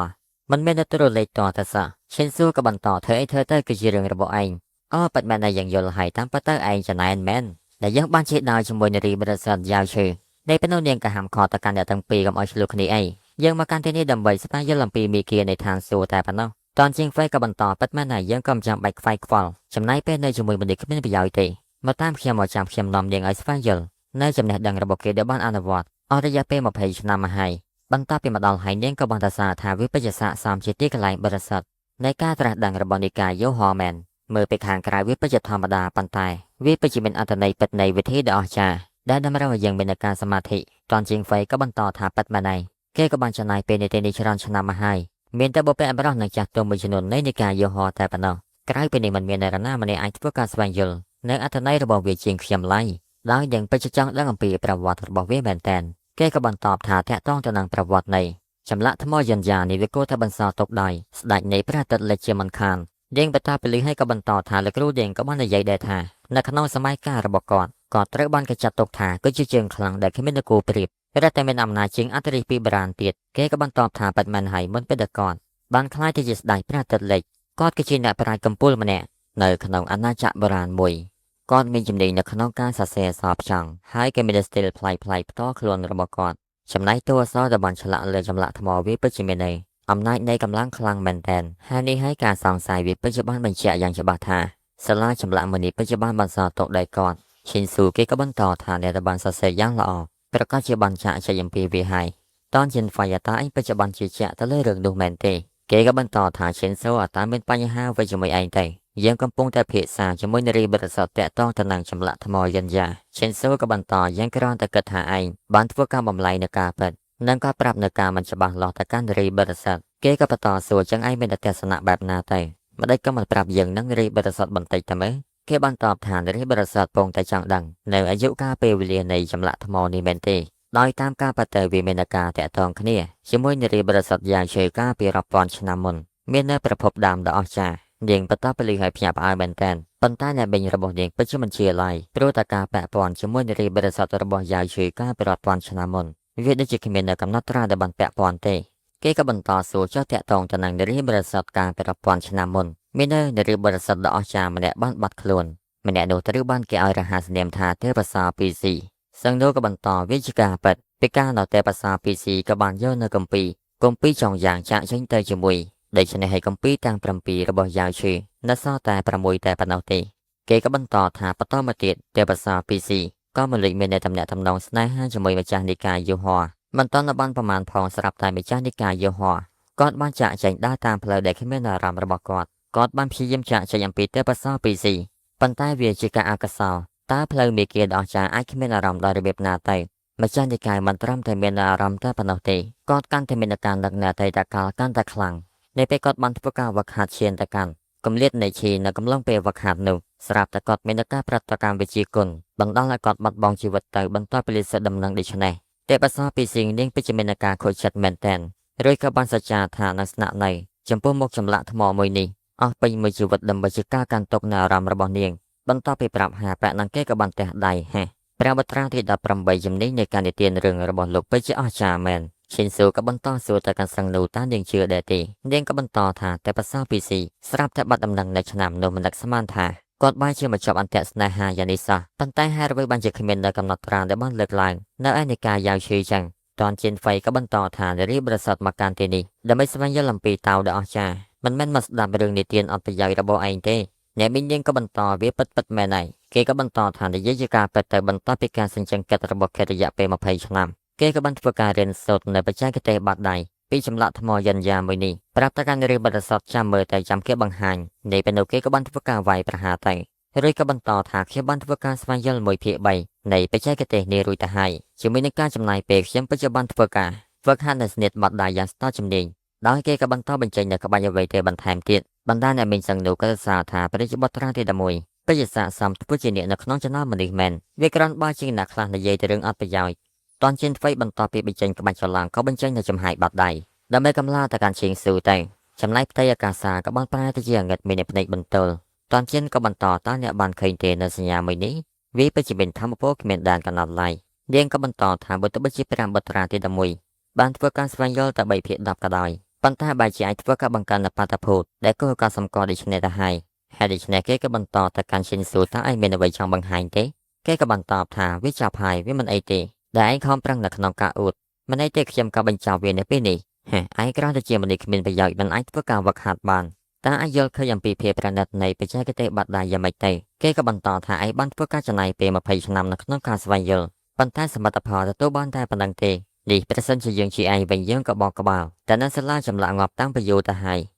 មិនមានតែត្រលេខតតែសោះឈិនស៊ូក៏បន្តធ្វើអីធ្វើទៅគឺជារឿងរបស់ឯងអូប៉ិតមែនតែយើងយល់ហើយតាមពិតទៅឯងចំណែនមែនដែលយើងបានជិះដើរជាមួយនារីបរិសុទ្ធយ៉ាវឈឺនៃពេលនោះនាងក៏ហាមឃាត់ទៅកាន់អ្នកទាំងពីរកុំឲ្យឆ្លោះគ្នាអីយើងមកកាន់ទីនេះដើម្បីស្វែងយល់អំពីមីគានៃឋានសួគ៌តែប៉ុណ្ណោះតនជាងហ្វេក៏បន្តប៉ិតមែនតែយើងក៏មិនចាំបាច់ខ្វាយខ្វល់ចំណាយពេលនៅជាមួយមនុស្សគ្មានប្រយោជន៍ទេមកតាមខ្ញុំមកចាំខ្ញុំនាំនាងឲ្យស្វែងយល់នៅចំណេះដឹងរបស់គេដែលបានអនុវត្តអស់រយៈពេល20ឆ្នាំមកហើយបន្ទាប់ពីមកដល់ហើយនាងក៏បានសរសើរថាវាពិតជាស័ក្តិសមជាទីកន្លែងបរិសុទ្ធនៃការត្រាស់ដឹងរបស់និកាយយូហមែនមើលពីខាងក្រៅវាពិតជាធម្មតាប៉ុន្តែវាពិតជាមានអត្ថន័យពិតនៃវិធីដ៏អស្ចារ្យដែលតម្រូវឲ្យយើងមានការសមាធិតនជាងហ្វៃក៏បន្តថាពិតមែនហើយគេក៏បានចំណាយពេលនៃទីនេះច្រើនឆ្នាំមកហើយមានតែបុព្វបុរសនិងចាស់ទុំមួយចំនួននៃនិកាយយូហតែប៉ុណ្ណោះក្រៅពីនេះមិនមាននរណាម្នាក់អាចធ្វើការស្វែងយល់នៅអត្ថន័យរបស់វាជាងខ្ញុំឡើយដោយយើងពិតជាចង់ដឹងអំពីប្រវត្តិរបស់វាមែនទែនគេក៏បន្តថាតាក់ទងទៅនឹងប្រវត្តិនៃចម្លាក់ថ្មយន្តយ៉ានេះវាគួរតែបន្សល់ទុកដោយស្ដេចនៃព្រះអាទិត្យលិចជាមិនខាននាងបតាពលិឲ្យក៏បន្តថាលោកគ្រូនាងក៏បាននិយាយដែរថានៅក្នុងសម័យកាលរបស់គាត់គាត់ត្រូវបានគេចាត់ទុកថាគឺជាជើងខ្លាំងដែលគ្មាននគរប្រៀបរឹតតែមានអំណាចជាងអធិរាជពីបារាណទៀតគេក៏បន្តថាប៉ិតមែនហើយមុនពេលដែលគាត់បានក្លាយទៅជាស្ដេចព្រះអាទិត្យលិចគាត់គឺជាអ្នកប្រាជ្ញកំពូលម្នាក់នៅក្នុងអាណាចក្របុរាណមួយគាត់មានជំនាញនៅក្នុងការសរសេរអក្សរផ្ចង់ហើយក៏មានស្ទីលប្លែកៗផ្ទាល់ខ្លួនរបស់គាត់ចំណែកតួអក្សរដែលបានឆ្លាក់លើចម្លាក់ថ្មវាពិតជាមានន័យអំណាចនៃកម្លាំងខ្លាំងមែនទែនហើយនេះហើយការសង្ស័យវាពិតជាបានបញ្ជាក់យ៉ាងច្បាស់ថាសាលាចម្លាក់មួយនេះពិតជាបានបន្សល់ទុកដោយគាត់ឈិនស៊ូគេក៏បន្តថាអ្នកដែលបានសរសេរយ៉ាងល្អប្រកាសជាបានចាក់ចែកអំពីវាហើយតនជិនហ្វាយ៉ាតាឯងពិតជាបានជឿជាក់ទៅលើរឿងនោះមែនទេគេក៏បន្តថាឈិនស៊ូអត់តាមមានបញ្ហាអ្វីជាមួយឯងទេ យើងកំពុងតែពិភាក្សាជាមួយនារីបរិសុទ្ធតាក់ទងទៅនឹងចម្លាក់ថ្មយិនយ៉ាឈិនស៊ូក៏បន្តយើងគ្រាន់តែគិតថាឯងបានធ្វើការបំលែងនៅការពិតនិងក៏ប្រាប់នៅការមិនច្បាស់លាស់ទៅកាន់នារីបរិសុទ្ធគេក៏បន្តសួរចឹងឯងមានទស្សនៈបែបណាទៅម្ដេចក៏មិនប្រាប់យើងនឹងនារីបរិសុទ្ធបន្តិចទៅមើលគេបានតបថានារីបរិសុទ្ធពងតែចង់ដឹងនៅអាយុកាលពេលវេលានៃចម្លាក់ថ្មនេះមែនទេដោយតាមការពិតទៅវាមានការតាក់ទងគ្នាជាមួយនារីបរិសុទ្ធយ៉ាងជឿកាលពីរាប់ពាន់ឆ្នាំមុនមាននៅប្រភពដើមដ៏អស្ចារ្យនាងបន្តពលីឲ្យភ្ញាក់ផ្អើលមែនទែនប៉ុន្តែអ្នកបិញរបស់នាងពិតជាមិនជាឡើយព្រោះតែការពាក់ព័ន្ធជាមួយនារីបរិសុទ្ធរបស់យ៉ាវជឿកាលពីរាប់ពាន់ឆ្នាំមុនវាដូចជាគ្មាននៅកំណត់ត្រាដែលបានពាក់ព័ន្ធទេគេក៏បន្តសួរចុះតាក់ទងទៅនឹងនារីបរិសុទ្ធកាលពីរាប់ពាន់ឆ្នាំមុនមាននៅនារីបរិសុទ្ធដ៏អស្ចារ្យម្នាក់បានបាត់ខ្លួនម្នាក់នោះត្រូវបានគេឲ្យរហស្សនាមថាទេពសាពីស៊ីសឹងនោះក៏បន្តវាជាការពិតពីកាលនៅទេពសាពីស៊ីក៏បានយកនៅកម្ពីកម្ពីចុងយ៉ាងចាក់ចេញទៅជាមួយដូច្នេះហើយកម្ពីទាំង7របស់យ៉ាវឈឺនៅសល់តែ6តែប៉ុណ្ណោះទេគេក៏បន្តថាបន្តមកទៀតទេពសាពីស៊ីក៏មិនលេចមានតំណែងតំណងស្នេហាជាមួយម្ចាស់និកាយយូហ័រមិនតន់បានប្រមាណផងស្រាប់តែម្ចាស់និកាយយូហ័រគាត់បានចាក់ចេញដើរតាមផ្លូវដែលគ្មានអារម្មណ៍របស់គាត់គាត់បានព្យាយាមចាក់ចេញអំពីទេពសាពីស៊ីប៉ុន្តែវាជាការអកុសលតើផ្លូវមេគាដ៏អស្ចារ្យអាចគ្មានអារម្មណ៍ដល់របៀបណាទៅម្ចាស់និកាយមិនត្រឹមតែមានអារម្មណ៍តែប៉ុណ្ណោះទេគាត់កាន់តែមានការនឹកនៅអតីតកាលកាន់តែខ្លាំងនៅពេលគាត់បានធ្វើការវឹកហាត់ឈានទៅកាន់គម្លាតនៃឈីនៅកំឡុងពេលវឹកហាត់នោះស្រាប់តែគាត់មានការប្រតិកម្មវិជាគុណបណ្ដាលឲ្យគាត់បាត់បង់ជីវិតទៅបន្ទាប់ពីលិសិតដំណឹងដូច្នេះទេពសាពីស៊ីងនាងពិតជាមានការខូចចិត្តមែនទែនរួចក៏បានសច្ចាថានឹងស្នាក់នៅចំពោះមុខចម្លាក់ថ្មមួយនេះអស់ពេញមួយជីវិតដើម្បីជាការកាន់ទុកនៅអារម្មណ៍របស់នាងបន្ទាប់ពីប្រាប់ហាប៉នឹងគេក៏បានទះដៃហេះព្រះបត្រាទី18ជំនាញនៃការនិទានរឿងរបស់លោកពិតជាអស្ចារ្យមែនឈិនស៊ូក៏បន្តសួរទៅកាន់សឹងនូតានាងជឿដែរទេនាងក៏បន្តថាតែភាសាពីស៊ីស្រាប់តែបាត់ដំណឹងនៅឆ្នាំនោះមិននឹកស្មានថាគាត់បែរជាមកជាប់អន្ទាក់ស្នេហាយ៉ាងនេះសោះប៉ុន្តែហេតុអ្វីបានជាគ្មាននៅកំណត់ត្រាដែលបានលើកឡើងនៅឯនិកាយយ៉ាវឈឺចឹងតនជិនហ្វៃក៏បន្តថានារីបរិសុទ្ធមកកាន់ទីនេះដើម្បីស្វែងយល់អំពីតៅដ៏អស្ចារ្យមិនមែនមកស្ដាប់រឿងនិទានអត់ប្រយោជន៍របស់ឯងទេអ្នកមីងនាងក៏បន្តវាពិតពិតមែនហើយគេក៏បន្តថានិយាយជាការពិតទៅបន្ទាប់ពីការសញ្ជឹងកិត្តរបស់គេរយៈពេល20ឆ្នាំគេក៏បានធ្វើការរៀនសូត្រនៅបច្ចេកទេសបាតដៃពីចម្លាក់ថ្មយិនយ៉ាមួយនេះប្រាប់ទៅកាន់នារីបរិសុទ្ធចាំមើលតែចាំគេបង្ហាញនៃពេលនោះគេក៏បានធ្វើការវាយប្រហារទៅរួចក៏បន្តថាខ្ញុំបានធ្វើការស្វែងយល់1/3នៃបច្ចេកទេសនេះរួចទៅហើយជាមួយនឹងការចំណាយពេលខ្ញុំពិតជាបានធ្វើការហ្វឹកហាត់នៅស្នៀតបាត់ដៃយ៉ាងស្ទាត់ជំនាញដោយគេក៏បន្តបញ្ចេញនៅក្បាច់អ្វីទេបន្ថែមទៀតបណ្ដាអ្នកមីងសឹងនោះក៏សរសើរថាព្រះរាជបុត្រាទី11ពិតជាស័ក្តិសមធ្វើជាអ្នកនៅក្នុងចំណោមមនុស្សមែនវាគ្រាន់បើជាងអ្នកខ្លះនិយាយទៅរឿងអត់ប្រយោជន៍តនជិនថ្វីបន្ទាប់ពីបញ្ចេញក្បាច់ច្រឡំក៏បញ្ចេញនៅចំហាយបាត់ដៃដើម្បីកំឡាទៅកាន់ឈៀងស៊ូទៅចំណែកផ្ទៃអាកាសាក៏បានប្រែទៅជាងឹតមានភ្នែកបន្ទល់តនជិនក៏បន្តតើអ្នកបានឃើញទេនៅសញ្ញាមួយនេះវាពិតជាមានធម្មពលគ្មានដែនកំណត់ឡើយនាងក៏បន្តថាបើទោះបីជាព្រះបុត្រាទី11បានធ្វើការស្វែងយល់តែ3/10ក៏ដោយប៉ុន្តែបែរជាអាចធ្វើការបង្កើនបាតុភូតដែលគួរឲ្យសម្គាល់ដូច្នេះទៅហើយហេតុដូច្នេះគេក៏បន្តទៅកាន់ឈិនស៊ូថាឯងមានអ្វីចង់បង្ហាញទេគេក៏បន្តថាវាចាប់ហើយវាមិនអីទេដែលឯងខំប្រឹងនៅក្នុងការអួតមិនអីទេខ្ញុំក៏បញ្ចប់វានៅពេលនេះហេឯងគ្រាន់តែជាមនុស្សគ្មានប្រយោជន៍មិនអាចធ្វើការវឹកហាត់បានតើអាចយល់ឃើញអំពីភាពប្រណិតនៃបច្ចេកទេសបាត់ដៃយ៉ាងម៉េចទៅគេក៏បន្តថាឯងបានធ្វើការចំណាយពេល20ឆ្នាំនៅក្នុងការស្វែងយល់ប៉ុន្តែសមិទ្ធផលទទួលបានតែប៉ុណ្្នឹងទេនេះប្រសិនជាយើងជាឯងវិញយើងក៏បកក្បាលតែនៅសាលាចម្លាក់ងាប់តាំងពីយូរទៅហើយ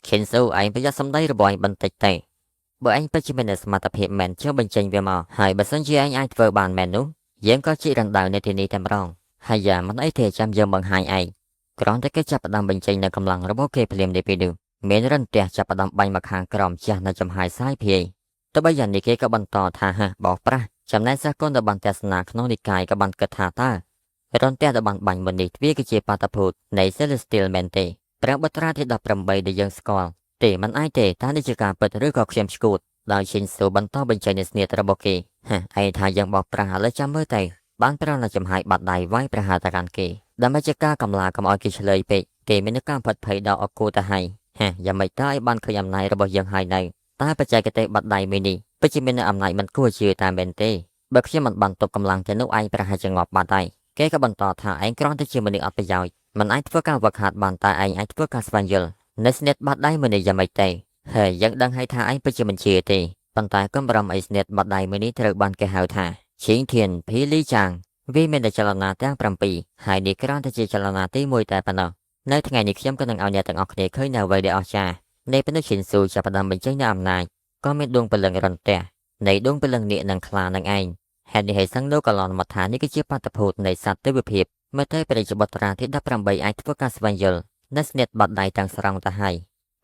ខិនស៊ូឯងប្រយ័ត្នសម្ដីរបស់ឯងបន្តិចទៅបើឯងពិតជាមានសមត្ថភាពមែនជឿបញ្ចេញវាមកហើយបើសិនជាឯងអាចធ្វើបានមែននោះយើងក៏ជីករណ្ដៅនៅទីនេះតែម្ដងហើយយ៉ាមិនអីទេចាំយើងបង្ហាញឯងគ្រាន់តែគេចាប់ផ្ដើមបញ្ចេញនៅកម្លាំងរបស់គេភ្លាមនេះពេលនោះមានរន្ទះចាប់ផ្ដើមបាញ់មកខាងក្រោមជះនៅចំហាយសាយភាយទោះបីយ៉ាងនេះគេក៏បន្តថាហាបោកប្រាស់ចំណែកសិស្សកូនដែលបានទស្សនាក្នុងនិកាយក៏បានគិតថាតើរន្ទះដែលបានបាញ់មុននេះវាគឺជាបាតុភូតនៃ Celestial មែនទេព្រះបុត្រាទី18ដែលយើងស្គាល់ទេមិនអាចទេតើនេះជាការពិតឬក៏ខ្ញុំឈួតដោយឈិនស៊ូបន្តបញ្ចេញនូវស្នៀតរបស់គេហាឯងថាយើងបោកប្រាស់ឥឡូវចាំមើលទៅបានប្រណចំហាយបាត់ដៃវាយប្រហារទៅកាន់គេដើម្បីជាការកំឡាកុំឲ្យគេឆ្លើយពេកគេមានការផិតភ័យដល់អកូទៅហើយហាយ៉ាងម៉េចតើឲ្យបានឃើញអំណាចរបស់យើងហើយនៅតែបច្ចេកទេសបាត់ដៃមួយនេះពិតជាមានអំណាចមិនគួរជឿតាមមែនទេបើខ្ញុំមិនបានទប់កម្លាំងទេនោះឯងប្រហែលជាងាប់បាត់ហើយគេក៏បន្តថាឯងគ្រាន់តែជាមនុស្សអត់ប្រយោជន៍មិនអាចធ្វើការវឹកហាត់បានតែឯងអាចធ្វើការស្វែងយល់នៅស្នៀតបាត់ដៃមួយនេះយ៉ាងម៉េចទេហើយយើងដឹងហើយថាឯងពិតជាមិនជឿទេប៉ុន្តែកុំបារម្ភអីស្នៀតបាត់ដៃមួយនេះត្រូវបានគេហៅថាឈៀងធានភីលីចាងវាមានតែចលនាទាំង7ហើយនេះគ្រាន់តែជាចលនាទី1តែប៉ុណ្ណោះនៅថ្ងៃនេះខ្ញុំក៏នឹងឲ្យអ្នកទាំងអស់គ្នាឃើញនៅអ្វីដែលអស្ចារ្យ នៃពេលនោះឈិនស៊ូចាប់ផ្ដើមបញ្ចេញនូវអំណាចក៏មានដួងព្រលឹងរន្ទះនៃដួងព្រលឹងនាគនិងខ្លានឹងឯងហេតុនេះហើយសឹងលោកក៏ឡន់មកថានេះគឺជាបាតុភូតនៃសត្វទេវភាពមើលទៅព្រះរាជបុត្រាទី18អាចធ្វើការស្វែងយល់នៅស្នៀតបាត់ដៃទាំងស្រុងទៅហើ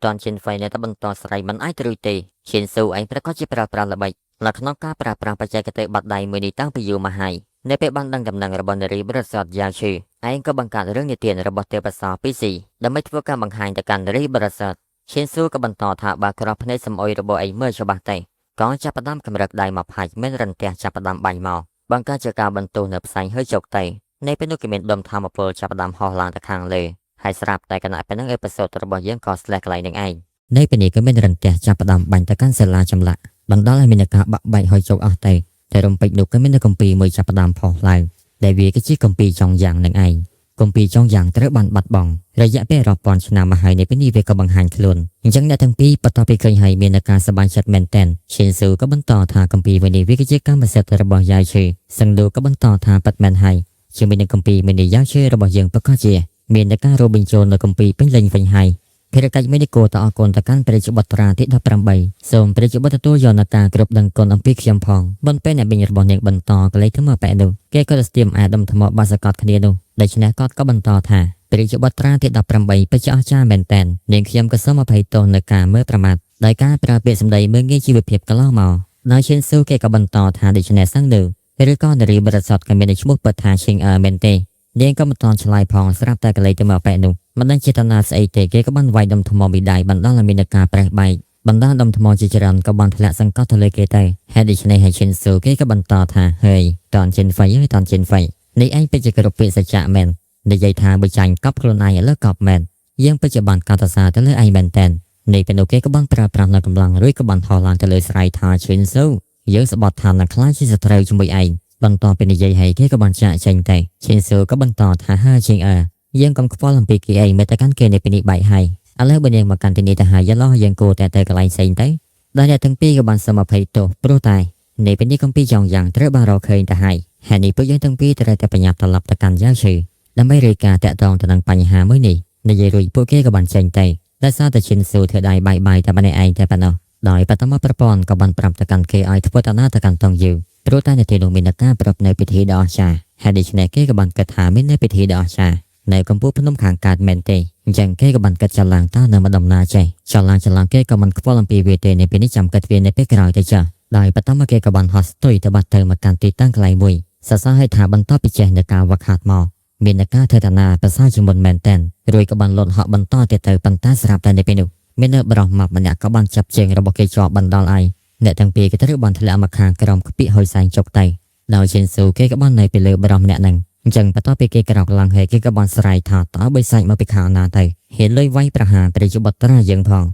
យតនឈិនហ្វៃនៅតែបន្តស្រ័យមិនអាចទៅរួចទេឈិនស៊ូឯងប្រកាសជាប្រើប្រាស់ល្បិចនៅក្នុងការប្រើប្រាស់បច្ចេកទេសបាត់ដៃមួយនេះតាំងពីយូរមកហើយនៅពេលបានដឹងដំណឹងរបស់នារីបរិសុទ្ធយ៉ាឈឺឯងក៏បង្កើតរឿងនិទានរបស់ទេពកោសល្យពីស៊ីដើម្បីធ្វើការបង្ហាញទៅកាន់នារីបរិសុទ្ធឈិនស៊ូក៏បន្តថាបើក្រោះភ្នែកសំអុយរបស់ឯងមើលច្បាស់ទេក៏ចាប់ផ្ដើមកម្រិតដៃមកផាច់មានរន្ទះចាប់ផ្ដើមបាញ់មកបង្កើតជាការបន្ទោសនៅផ្សែងហើយជោគទៅនៅពេលនោះគេមានដុំធម្មពលចាប់ផ្ដើមហោះឡើងទៅខាងលើហើយស្រាប់តែគណៈពេលហ្នឹងអេពីសូតរបស់យើងក៏ស្លេះកន្លែងនឹងឯងនៅពេលនេះក៏មានរន្ទះចាប់ផ្ដើមបាញ់ទៅកាន់សាលាចម្លាក់បណ្ដាលឲ្យមានការបាក់បែកហើយជោគអស់ទៅតែរំពេចនោះក៏មាននៅកម្ពីមួយចាប់ផ្ដើមផុសឡើងដែលវាគឺជាកម្ពីចុងយ៉ាងនឹងឯងកម្ពីចុងយ៉ាងត្រូវបានបាត់បង់រយៈពេលរាប់ពាន់ឆ្នាំមកហើយនៅពេលនេះវាក៏បង្ហាញខ្លួនអញ្ចឹងអ្នកទាំងពីរបន្ទាប់ពីឃើញហើយមានការសប្បាយចិត្តមែនទែនឈិនស៊ូក៏បន្តថាកម្ពីមួយនេះវាគឺជាកម្មសិទ្ធិរបស់យ៉ាយឈឺសឹងលូក៏បន្តថាប៉ិតមែនហើយជាមួយនឹងកម្ពីមួយនេះយ៉ាយឈឺរបស់យើងប្រកាសជាមានការរួមបញ្ចូលនៅកម្ពីពេញលេញវិញហើយភារកិច្ចមួយនេះគួរតែអរគុណទៅកាន់ព្រះរាជបុត្រាទី18សូមព្រះរាជបុត្រទទួលយកនូវការគ្រប់ដឹងគុណអំពីខ្ញុំផងបន្ពេលអ្នកបិញរបស់នាងបន្តកលេសទៅមកបែនោះគេក៏ទៅស្ទៀមអាដុំថ្មបាសកត់គ្នានោះដូច្នេះគាត់ក៏បន្តថាព្រះរាជបុត្រាទី18ពិតជាអស្ចារ្យមែនទែននាងខ្ញុំក៏សូមអភ័យទោសនៅការមើលប្រមាថដោយការប្រើពាក្យសម្ដីមើលងាយជីវភាពកន្លងមកដោយឈិនស៊ូគេក៏បន្តថាដូច្នេះសឹងនោះឬក៏នារីបរិសុទ្ធក៏មានឈ្មោះពិតថាឈិងអើមែនទេនាងក៏មិនទាន់ឆ្លើយផងស្រាប់តែកលេសទៅមកបែនោះមិនដឹងចេតនាស្អីទេគេក៏បានវាយដុំថ្មមីដៃបណ្ដាលឲ្យមានការប្រេះបែកបណ្ដាលដុំថ្មជាច្រើនក៏បានធ្លាក់សង្កត់ទៅលើគេទៅហេតុដូច្នេះហើយឈិនស៊ូគេក៏បន្តថាហេយតនឈិនហ្វៃអើយតនឈិនហ្វៃនេះឯងពិតជាគ្រប់ពាក្យសច្ចៈមែននិយាយថាបើចាញ់កប់ខ្លួនឯងឥឡូវកប់មែនយើងពិតជាបានកោតសរសើរទៅលើឯងមែនតើនេះពេលនោះគេក៏បានប្រើប្រាស់នៅកម្លាំងរួចក៏បានហោះឡើងទៅលើស្រ័យថាឈិនស៊ូយើងស្បត់ថានឹងខ្លាចជាសត្រូវជាមួយឯងបន្ទាប់ពីនិយាយហើយគេក៏បានចាក់ចេញទៅឈិនស៊ូក៏បន្តថាហាជាងអើយើងកុំខ្វល់អំពីគេឯងមើលទៅកាន់គេនៅពេលនេះបែកហើយឥឡូវបើនាងមកកាន់ទីនេះទៅហើយយល់យើងគួរតែទៅកន្លែងផ្សេងទៅដល់អ្នកទាំងពីរក៏បានសុំអភ័យទោសព្រោះតែនៅពេលនេះកំពីចងយ៉ាងត្រូវបានរកឃើញទៅហើយហើយនេះពួកយើងទាំងពីរត្រូវតែប្រញាប់ត្រឡប់ទៅកាន់យ៉ាឈឺដើម្បីរាយការណ៍តាក់ទងទៅនឹងបញ្ហាមួយនេះនិយាយរួចពួកគេក៏បានចេញទៅដោយសារតែឈិនស៊ូធ្វើដៃបាយបាយតែម្នាក់ឯងតែប៉ុណ្ណោះដោយបតមប្រព័ន្ធក៏បានប្រាប់ទៅកាន់គេឲ្យធ្វើតាណាទៅកាន់តងយូព្រោះតែនៅទីនោះមានការប្រាប់នៅពិធីដ៏អស្ចារ្យហើយដូច្នេះគេក៏បានគិតថាមាននៅពិធីដ៏អស្ចារ្យនៅកំពូលភ្នំខាងកើតមែនទេអញ្ចឹងគេក៏បានគិតចឡើងតើនៅម្ដុំណាចេះចឡើងចឡើងគេក៏មិនខ្វល់អំពីវាទេនៅពេលនេះចាំគិតវានៅពេលក្រោយទៅចាស់ដោយបតមគេក៏បានហោះស្ទុយទៅបាត់ទៅមកកាន់ទីតាំងកន្លែងមួយសរសើរឲ្យថាបន្ទាប់ពីចេះនៅការវឹកហាត់មកមាននៅការធ្វើតាណាប្រសើរជាងមុនមែនទែនរួចក៏បានលត់ហក់បន្តទៀតទៅប៉ុន្តែស្រាប់តែនៅពេលនោះមាននៅបរោះម៉ាប់ម្នាក់ក៏បានចាប់ជើងរបស់គេជាប់បណ្ដាលឲ្យអ្នកទាំងពីរក៏ត្រូវបានធ្លាក់មកខាងក្រោមក្ពាកហុយសែងចុកទៅដោយឈិនស៊ូគេក៏បាននៅពីលើបរោះម្នាក់ហ្នឹងអញ្ចឹងបន្ទាប់ពីគេក្រោកឡើងហើយគេក៏បានស្រែកថាតើបិសាចមកពីខាងណាទៅហ៊ានលុយវាយប្រហារព្រះរាជបុត្រាយើងផង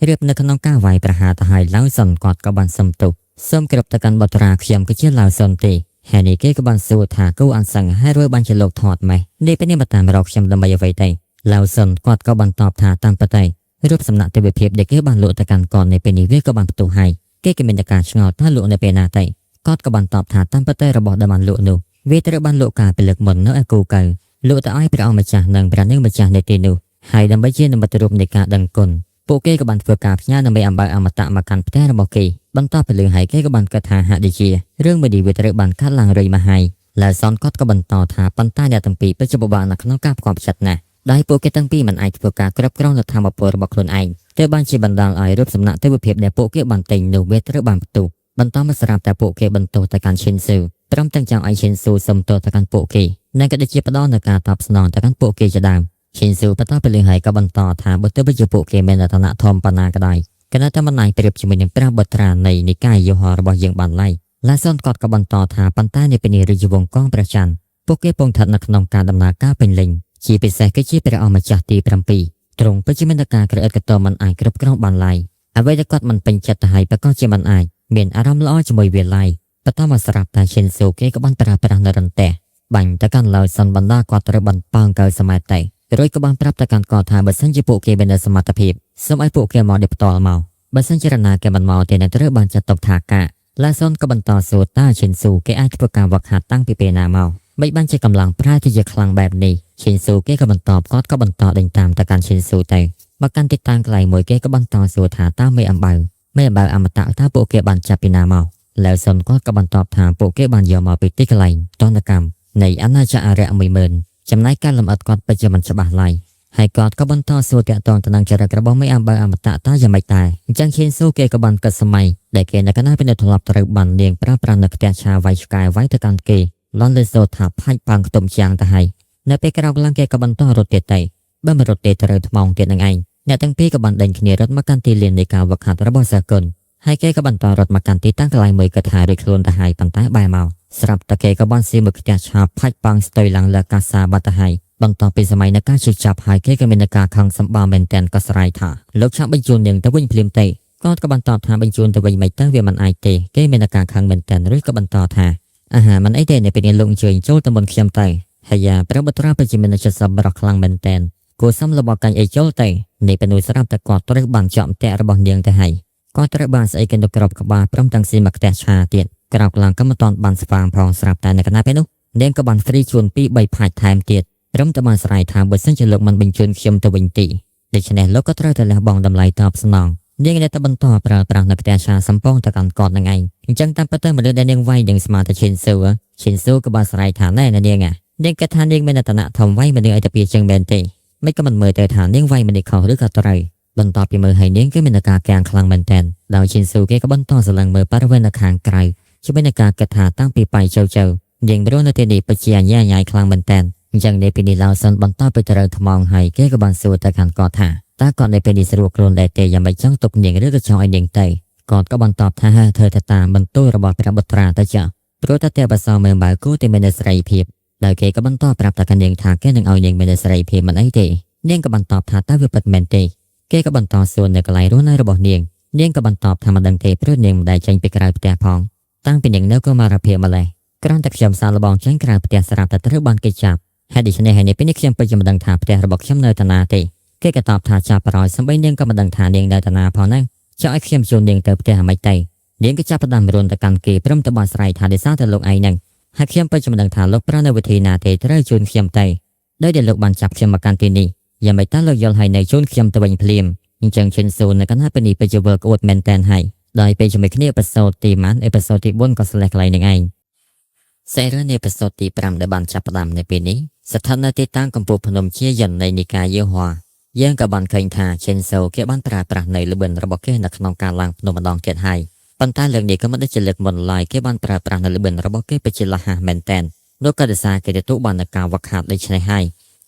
រៀបនៅក្នុងការវាយប្រហារទៅហើយឡើយសុនគាត់ក៏បានសុំទោសសូមគ្រប់ទៅកាន់បុត្រាខ្ញុំគឺជាឡើយសុនទេហើយនេះគេក៏បានសួរថាគូអានសឹងហើយរួចបានជាលោកថតម៉េះនេះពេលនេះមកតាមរកខ្ញុំដើម្បីអ្វីទេឡើយសុនគាត់ក៏បានតបថាតាមពិតទៅរូបសំណាក់ទេវភាពដែលគេបានលក់ទៅកាន់កននៅពេលនេះវាក៏បានផ្ទុះហើយគេក៏មានតែការឆ្ងល់ថាលក់នៅពេលណាទៅគាត់ក៏បានតបថាតាមពិតទៅរបស់ដែលបានលក់នោះវាត្រូវបានលក់កាលពីលើកមុននៅឯគូកៅលក់ទៅឲ្យព្រះអង្គម្ចាស់និងព្រះនាងម្ចាស់នៅទីនោះហើយដើម្បីជានិមិត្តរូបនៃការដឹងគុណពួកគេក៏បានធ្វើការផ្ញើដើម្បីអំបើអមតៈមកកាន់ផ្ទះរបស់គេបន្ទាប់ពីលើហើយគេក៏បានគិតថាហាក់ដូចជារឿងមួយនេះវាត្រូវបានកាត់ឡើងរួចមកហើយឡើយសនគាត់ក៏បន្តថាប៉ុន្តែអ្នកទាំងពីរពិតជាពិបាកនៅក្នុងការផ្គាប់ចិត្តណាស់ដោយពួកគេទាំងពីរមិនអាចធ្វើការគ្រប់គ្រងនៅធម៌ពលរបស់ខ្លួនឯងទើបបានជាបណ្ដាលឲ្យរូបសំណាក់ទេវភាពដែលពួកគេបានទិញនោះវាត្រូវបានផ្ទុះបន្តមកស្រាប់តែពួកគេបន្ទោសទៅកាន់ឈិនស៊ូព្រមទាំងចង់ឲ្យឈិនស៊ូសុំទោសទៅកាន់ពួកគេនិងក៏ដូចជាផ្ដល់នូវការតបស្នងទៅកាន់ពួកគេជាដើមឈិនស៊ូបន្តទៅលើហើយក៏បន្តថាបើទោះបីជាពួកគេមានឋានៈធំប៉ុណ្ណាក៏ដោយគណៈតែមិនអាចប្រៀបជាមួយនឹងព្រះបុត្រានៃនិកាយយោហរបស់យើងបានឡើយឡាសុនគាត់ក៏បន្តថាប៉ុន្តែនៅពេលនេះរាជវង្សកងព្រះច័ន្ទពួកគេពងស្ថិតនៅក្នុងការដំណើរការពេញលេញជាពិសេសគឺជាព្រះអង្គម្ចាស់ទី7ទ្រង់ពិតជាមានការក្រអឹតកតមិនអាចគ្រប់គ្រងបានឡើយអ្វីដែលគាត់មិនពេញចិត្តទៅហើយប្រកាសជាមិនអាចមានអារម្មណ៍ល្អជាមួយវាឡើយបន្តមកស្រាប់តែឈិនស៊ូគេក៏បានប្រើប្រាស់នៅរន្ទះបាញ់ទៅកាន់ឡើយសុនបណ្ដាគាត់ត្រូវបានប៉ោងកៅសម័យតេរួចក៏បានប្រាប់ទៅកាន់គាត់ថាបើសិនជាពួកគេមានសមត្ថភាពសូមឲ្យពួកគេមកដេផ្ទាល់មកបើសិនជារណាគេមិនមកទេនឹងត្រូវបានចាត់ទុកថាកាឡាសុនក៏បន្តសួរតើឈិនស៊ូគេអាចធ្វើការវឹកហាត់តាំងពីពេលណាមកមិនបានជាកម្លាំងប្រែទៅជាខ្លាំងបែបនេះឈិនស៊ូគេក៏បន្តគាត់ក៏បន្តដេញតាមទៅកាន់ឈិនស៊ូទៅ មកកាន់ទីតាំងកន្លែងមួយគេក៏បន្តសួរថាតើមេអំបៅមេអំបៅអមតៈតើពួកគេបានចាប់ពីណាមកឡៅសុនគាត់ក៏បន្តថាពួកគេបានយកមកពីទីកន្លែងតនកម្មនៃអាណាចក្រអរិយ10000ចំណែកការលម្អិតគាត់ពិតជាមិនច្បាស់ឡើយហើយគាត់ក៏បន្តសួរតាក់ទងទៅនឹងចរិតរបស់មេអំបៅអមតៈតើយ៉ាងម៉េចដែរអញ្ចឹងឈៀនស៊ូគេក៏បានគិតសម័យដែលគេនៅកណ្ដាលពេលធ្លាប់ត្រូវបាននាងប្រើប្រាស់នៅផ្ទះឆាវាយឆ្កែវាយទៅកាន់គេលន់លើសូថាផាច់ប៉ាងខ្ទមជាងទៅហើយនៅពេលក្រោកឡើងគេក៏បន្តរត់ទៀតទៅបើមិនរត់ទេត្រូវថ្មងទៀតនឹងឯងអ្នកទាំងពីរក៏បានដេញគ្នារត់មកកាន់ទីលាននៃការវឹកហាត់របស់សាគុណហើយគេក៏បន្តរត់មកកាន់ទីតាំងកន្លែងមួយក៏ថារួចខ្លួនទៅហើយប៉ុន្តែបែរមកស្រាប់តែគេក៏បានស៊ីមួយខ្ទះឆាផាច់ប៉ាងស្ទុយឡើងលើកាសាបាត់ទៅហើយបន្ទាប់ពីសម័យនៃការជិះចាប់ហើយគេក៏មានការខឹងសម្បាមែនតែនក៏ស្រ័យថាលោកឆាប់បញ្ជូននាងទៅវិញភ្លាមទេគាត់ក៏បន្តថាបញ្ជូនទៅវិញមិនទៅវាមិនអាចទេគេមានការខឹងមែនតែនឬក៏បន្តថាអាហាមិនអីទេនៅពេលនេះលោកអញ្ជើញចូលទៅមុនខ្ញុំទៅហើយយ៉ាព្រះបុត្រាប្រជាមានចិត្តសប្បុរសខ្លាំងមែនតែនគួរសមរបស់កាញ់អីចូលទៅនេះពេលនោះស្រាប់តែគាត់ត្រូវបានចប់តាក់របស់នាងទៅហើយគាត់ត្រូវបានស្អីគេនៅក្របក្បាលព្រមទាំងស៊ីមកខ្ទះឆាទៀតក្រោកឡើងក៏មិនទាន់បានស្វាងផងស្រាប់តែនៅកណ្ដាលពេលនោះនាងក៏បានហ្វ្រីជួនពី3ផាច់ថែមទៀតព្រមតែបានស្រ័យថាបើសិនជាលោកមិនបញ្ជូនខ្ញុំទៅវិញទីដូច្នេះលោកក៏ត្រូវតែលះបង់តម្លៃតបស្នងនាងនៅតែបន្តប្រើប្រាស់នៅផ្ទះឆាសំពងទៅកាន់គាត់នឹងឯងអញ្ចឹងតាមពិតទៅមនុស្សដែលនាងវាយនឹងស្មាតែឈិនស៊ូឈិនស៊ូក៏បានស្រ័យថាណែនាងនាងគិតថានាងមានតនៈធំវាយមនុស្សឲ្យតែពីចឹងមែនទេមិនក៏មិនមើលទៅថានាងវាយមនុស្សខុសឬក៏ត្រូវបន្ទាប់ពីមើលឲ្យនាងគឺមានការកាំងខ្លាំងមែនទែនដោយឈិនស៊ូគេក៏បន្តស្រឡឹងមើលបរិវេណនៅខាងក្រៅជាមួយនឹងការគិតថាតាំងពីបៃចៅចៅនាងរស់នៅទីនេះបជាញ៉ៃញ៉ៃខ្លាំងមែនទែនអញ្ចឹងនៅពេលនេះឡៅសិនបន្តទៅត្រូវថ្មងហើយគេក៏បានសួរទៅខាងគាត់ថាតើគាត់នៅពេលនេះស្រួលខ្លួនដែរទេយ៉ាងម៉េចចង់ទុកនាងឬក៏ចង់ឲ្យនាងទៅគាត់ក៏បន្តថាធ្វើទៅតាមបន្ទូលរបស់ព្រះបុត្រាទៅចាព្រោះតែទេបសមើបើគូតែមានសេរីភាពដោយគេក៏បន្តប្រាប់ទៅកាន់នាងថាគេនឹងឲ្យនាងមានសេរីភាពមិនអីទេនាងក៏បន្តថាតើវាពិតមែនទេគេក៏បន្តសួរនៅកន្លែងរស់នៅរបស់នាងនាងក៏បន្តថាមិនដឹងទេព្រោះនាងមិនដែលចេញពីក្រៅផ្ទះផងតាំងពីនាងនៅកុមារភាពម្លេះគ្រាន់តែខ្ញុំសាកល្បងចេញក្រៅផ្ទះស្រាប់តែត្រូវបានគេចាប់ហេតុដូច្នេះហើយនេះពេលនេះខ្ញុំពិតជាមិនដឹងថាផ្ទះរបស់ខ្ញុំនៅតាណាទេគេក៏តបថាចាប់ប្រយសំបីនាងក៏មិនដឹងថានាងនៅតាណាផងណាចង់ឲ្យខ្ញុំជូននាងទៅផ្ទះអាម៉េចទៅនាងក៏ចាប់ផ្ដើមរុនទៅកាន់គេព្រមទៅបានស្រ័យថាដោយសារតែលោកឯងហ្នឹងហើយខ្ញុំពិតជាមិនដឹងថាលោកប្រើនៅវិធីណាទេត្រូវជូនខ្ញុំទៅដោយដែលលោកបានចាប់ខ្ញុំមកកាន់ទីនេះយ៉ាងម៉េចតើលោកយល់ហើយនៅជូនខ្ញុំទៅវិញភ្លាមអញ្ចឹងឈិនស៊ូនៅកណ្ដាលពេលនេះពិតជាវើក្អួតមែនតែនហើយដោយពេលជាមួយគ្នាepisode ទីម៉ាន episode ទី4ក៏ស្លេះកន្លែងនឹងឯងសេរីនៃ episode ទី5ដែលបានចាប់ផ្ដើមនៅពេលនេះស្ថិតនៅទីតាំងកំពូលភ្នំជាយន្តនៃនិកាយយេហួយើងក៏បានឃើញថាឈិនស៊ូគេបានប្រើប្រាស់នៅល្បឿនរបស់គេនៅក្នុងការឡើងភ្នំម្ដងទៀតហើយប៉ុន្តែលើកនេះក៏មិនដូចជាលើកមុនឡើយគេបានប្រើប្រាស់នៅល្បឿនរបស់គេពិតជាលះហាស់មែនតែននោះក៏ដោយសារគេទទួលបាននូវការវឹកហាត់ដូច្នេះហើយ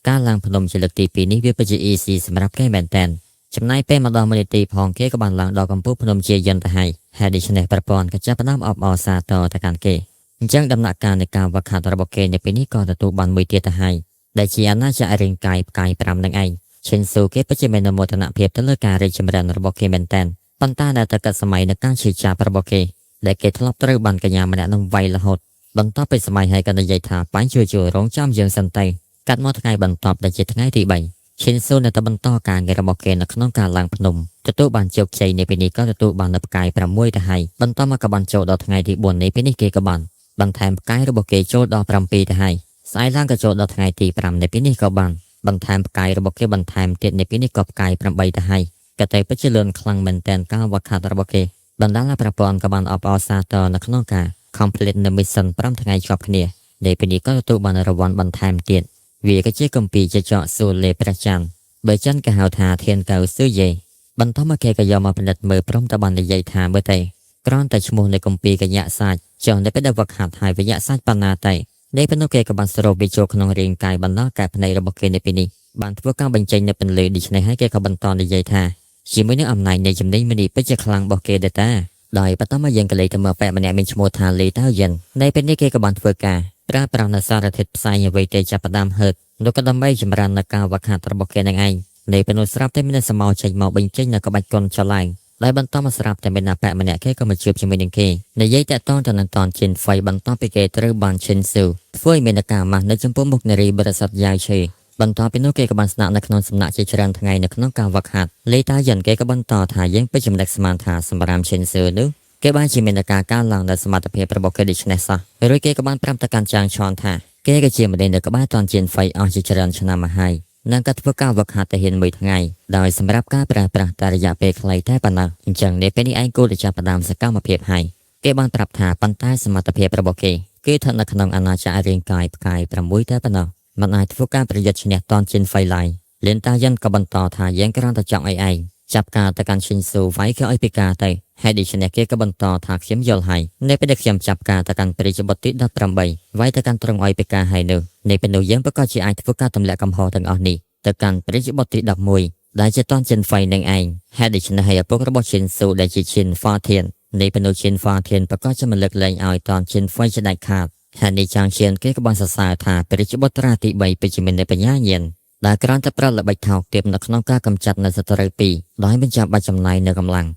ការឡើងភ្នំជាលើកទី2នេះវាពិតជា easy សម្រាប់គេមែនតែនចំណាយពេលមកដល់1នាទីផងគេក៏បានឡើងដល់កំពូលភ្នំជាយន្តទៅហើយហេតុដូច្នេះប្រព័ន្ធក៏ចាប់ផ្ដើមអបអរសាទរទៅកាន់គេអញ្ចឹងដំណាក់កាលនៃការវឹកហាត់របស់គេនៅពេលនេះក៏ទទួលបានមួយទៀតទៅហើយដែលជាអាណាចក្ររាងកាយផ្កាយ5នឹងឯងឈិនស៊ូគេពិតជាមានមោទនភាពទៅលើការរីកចម្រើនរបស់គេមែនទែនប៉ុន្តែនៅតែកាត់សម័យនៃការឈឺចាប់របស់គេដែលគេធ្លាប់ត្រូវបានកញ្ញាម្នាក់នឹងវាយរហូតបន្ទាប់ពីសម័យហើយក៏និយាយថាបាញ់ជួយជួយរងចាំយើងសិនទៅកាត់មកថ្ងៃបន្ទាប់ដែលជាថ្ងៃទី3ឈិនស៊ូនៅតែបន្តការងាររបស់គេនៅក្នុងការឡើងភ្នំទទួលបានជោគជ័យនៅពេលនេះក៏ទទួលបាននៅផ្កាយ6ទៅហើយបន្តមកក៏បានចូលដល់ថ្ងៃទី4នេះពេលនេះគេក៏បានបន្ថែមផ្កាយរបស់គេចូលដល់7ទៅហើយស្អែកឡើងក៏ចូលដល់ថ្ងៃទី5នៅពេលនេះក៏បានបន្ថែមផ្កាយរបស់គេបន្ថែមទៀតនៅពេលនេះក៏ផ្កាយ8ទៅហើយក៏តែពិតជាលឿនខ្លាំងមែនទែនការវឹកហាត់របស់គេបណ្ដាលប្រព័ន្ធក៏បានអបអរសាទរនៅក្នុងការ complete នៅ mission 5ថ្ងៃជាប់គ្នាដែលពេលនេះក៏ទទួលបានរង្វាន់បន្ថែមទៀតវាក៏ជាគម្ពីរជាចកសូលេព្រះច័ន្ទបើច័ន្ទគេហៅថាធានកៅស៊ឺយេបន្តមកគេក៏យកមកពិនិត្យមើលព្រមតបាននិយាយថាមើលទៅគ្រាន់តែឈ្មោះនៃគម្ពីរកញ្ញាសាច់ចុះនៅពេលដែលវឹកហាត់ហើយវិញ្ញាសាច់បណ្ណាទៅនៃពេលនោះគេក៏បានស្រូបវាចូលក្នុងរាងកាយបណ្ដោះកែភ្នែករបស់គេនៅពេលនេះបានធ្វើការបញ្ចេញនៅពន្លឺដូច្នេះហើយគេក៏បន្តនិយាយថាជាមួយនឹងអំណាចនៃចំណេញមនីពិតជាខ្លាំងរបស់គេដែរតាដោយបន្តមកយើងក៏លេខទៅមើលប៉ែម្នាក់មានឈ្មោះថាលីតាយិននៅពេលនេះគេក៏បានធ្វើការប្រើប្រាស់នៅសារធាតុផ្សែងអ្វីទេចាប់ផ្ដើមហឺតនោះក៏ដើម្បីចម្រើននៅការវឹកហាត់របស់គេនឹងឯងនៅពេលនោះស្រាប់តែមានសមោចេញមកបញ្ចេញនៅក្បាច់កុនចឡើងដែលបន្តមកស្រាប់តែមានអាប៉ែម្នាក់គេក៏មកជួបជាមួយនឹងគេនិយាយតាក់ទងទៅនឹងតនជិនហ្វៃបន្ទាប់ពីគេត្រូវបានឈិនស៊ូធ្វើឲ្យមានការម៉ាស់នៅចំពោះមុខនារីបរិសុទ្ធយ៉ាវឈេបន្ទាប់ពីនោះគេក៏បានស្នាក់នៅក្នុងសំណាក់ជាច្រើនថ្ងៃនៅក្នុងការវឹកហាត់លេតាយិនគេក៏បន្តថាយើងពិតចំណេះស្មានថាសម្រាមឈិនស៊ូនោះគេបានជាមានការកើនឡើងដល់សមត្ថភាពរបស់គេដូច្នេះសោះរួចគេក៏បានប្រាប់ទៅកាន់ចាងឆនថាគេក៏ជាម្នាក់នៅក្បែរតនជៀនហ្វៃអស់ជាច្រើនឆ្នាំមកហើយ និងក៏ធ្វើការវឹកហាត់ទាហានមួយថ្ងៃដោយសម្រាប់ការប្រើប្រាស់តែរយៈពេលខ្លីតែប៉ុណ្ណោះអញ្ចឹងនៅពេលនេះឯងគួរតែចាប់ផ្ដើមសកម្មភាពហើយគេបានប្រាប់ថាប៉ុន្តែសមត្ថភាពរបស់គេគឺស្ថិតនៅក្នុងអាណាចក្ររាងកាយផ្កាយ6តែប៉ុណ្ណោះមិនអាចធ្វើការប្រយុទ្ធឈ្នះតនជិនហ្វៃឡាយលៀនតាយិនក៏បន្តថាយើងគ្រាន់តែចង់ឲ្យឯងចាប់ការទៅកាន់ឈិនស៊ូវាយគេឲ្យពីការទៅហើយដូច្នេះគេក៏បន្តថាខ្ញុំយល់ហើយនៅពេលដែលខ្ញុំចាប់ការទៅកាន់ព្រះរាជបុត្រទី18វាយទៅកាន់ត្រង់ឲ្យពីការហើយនោះនៅពេលនោះយើងប្រកាសជាអាចធ្វើការទម្លាក់កំហុសទាំងអស់នេះទៅកាន់ព្រះរាជបុត្រទី11ដែលជាតនជិនហ្វៃនឹងឯងហេតុដូច្នេះហើយឪពុករបស់ឈិនស៊ូដែលជាឈិនហ្វាធាននៃពេលនោះឈិនហ្វាធានប្រកាសជាមិនលើកលែងឲ្យតនជិនហ្វៃជាដាច់ខាតហើយនេះចាងឈៀនគេក៏បានសរសើរថាព្រះរាជបុត្រាទី3ពិតជាមានបញ្ញាញាណដែលគ្រាន់តែប្រើល្បិចថោកទាបនៅក្នុងការកម្ចាត់នៅសត្រូវពីរដោយមិនចាំបាច់ចំណាយនៅកម្លាំ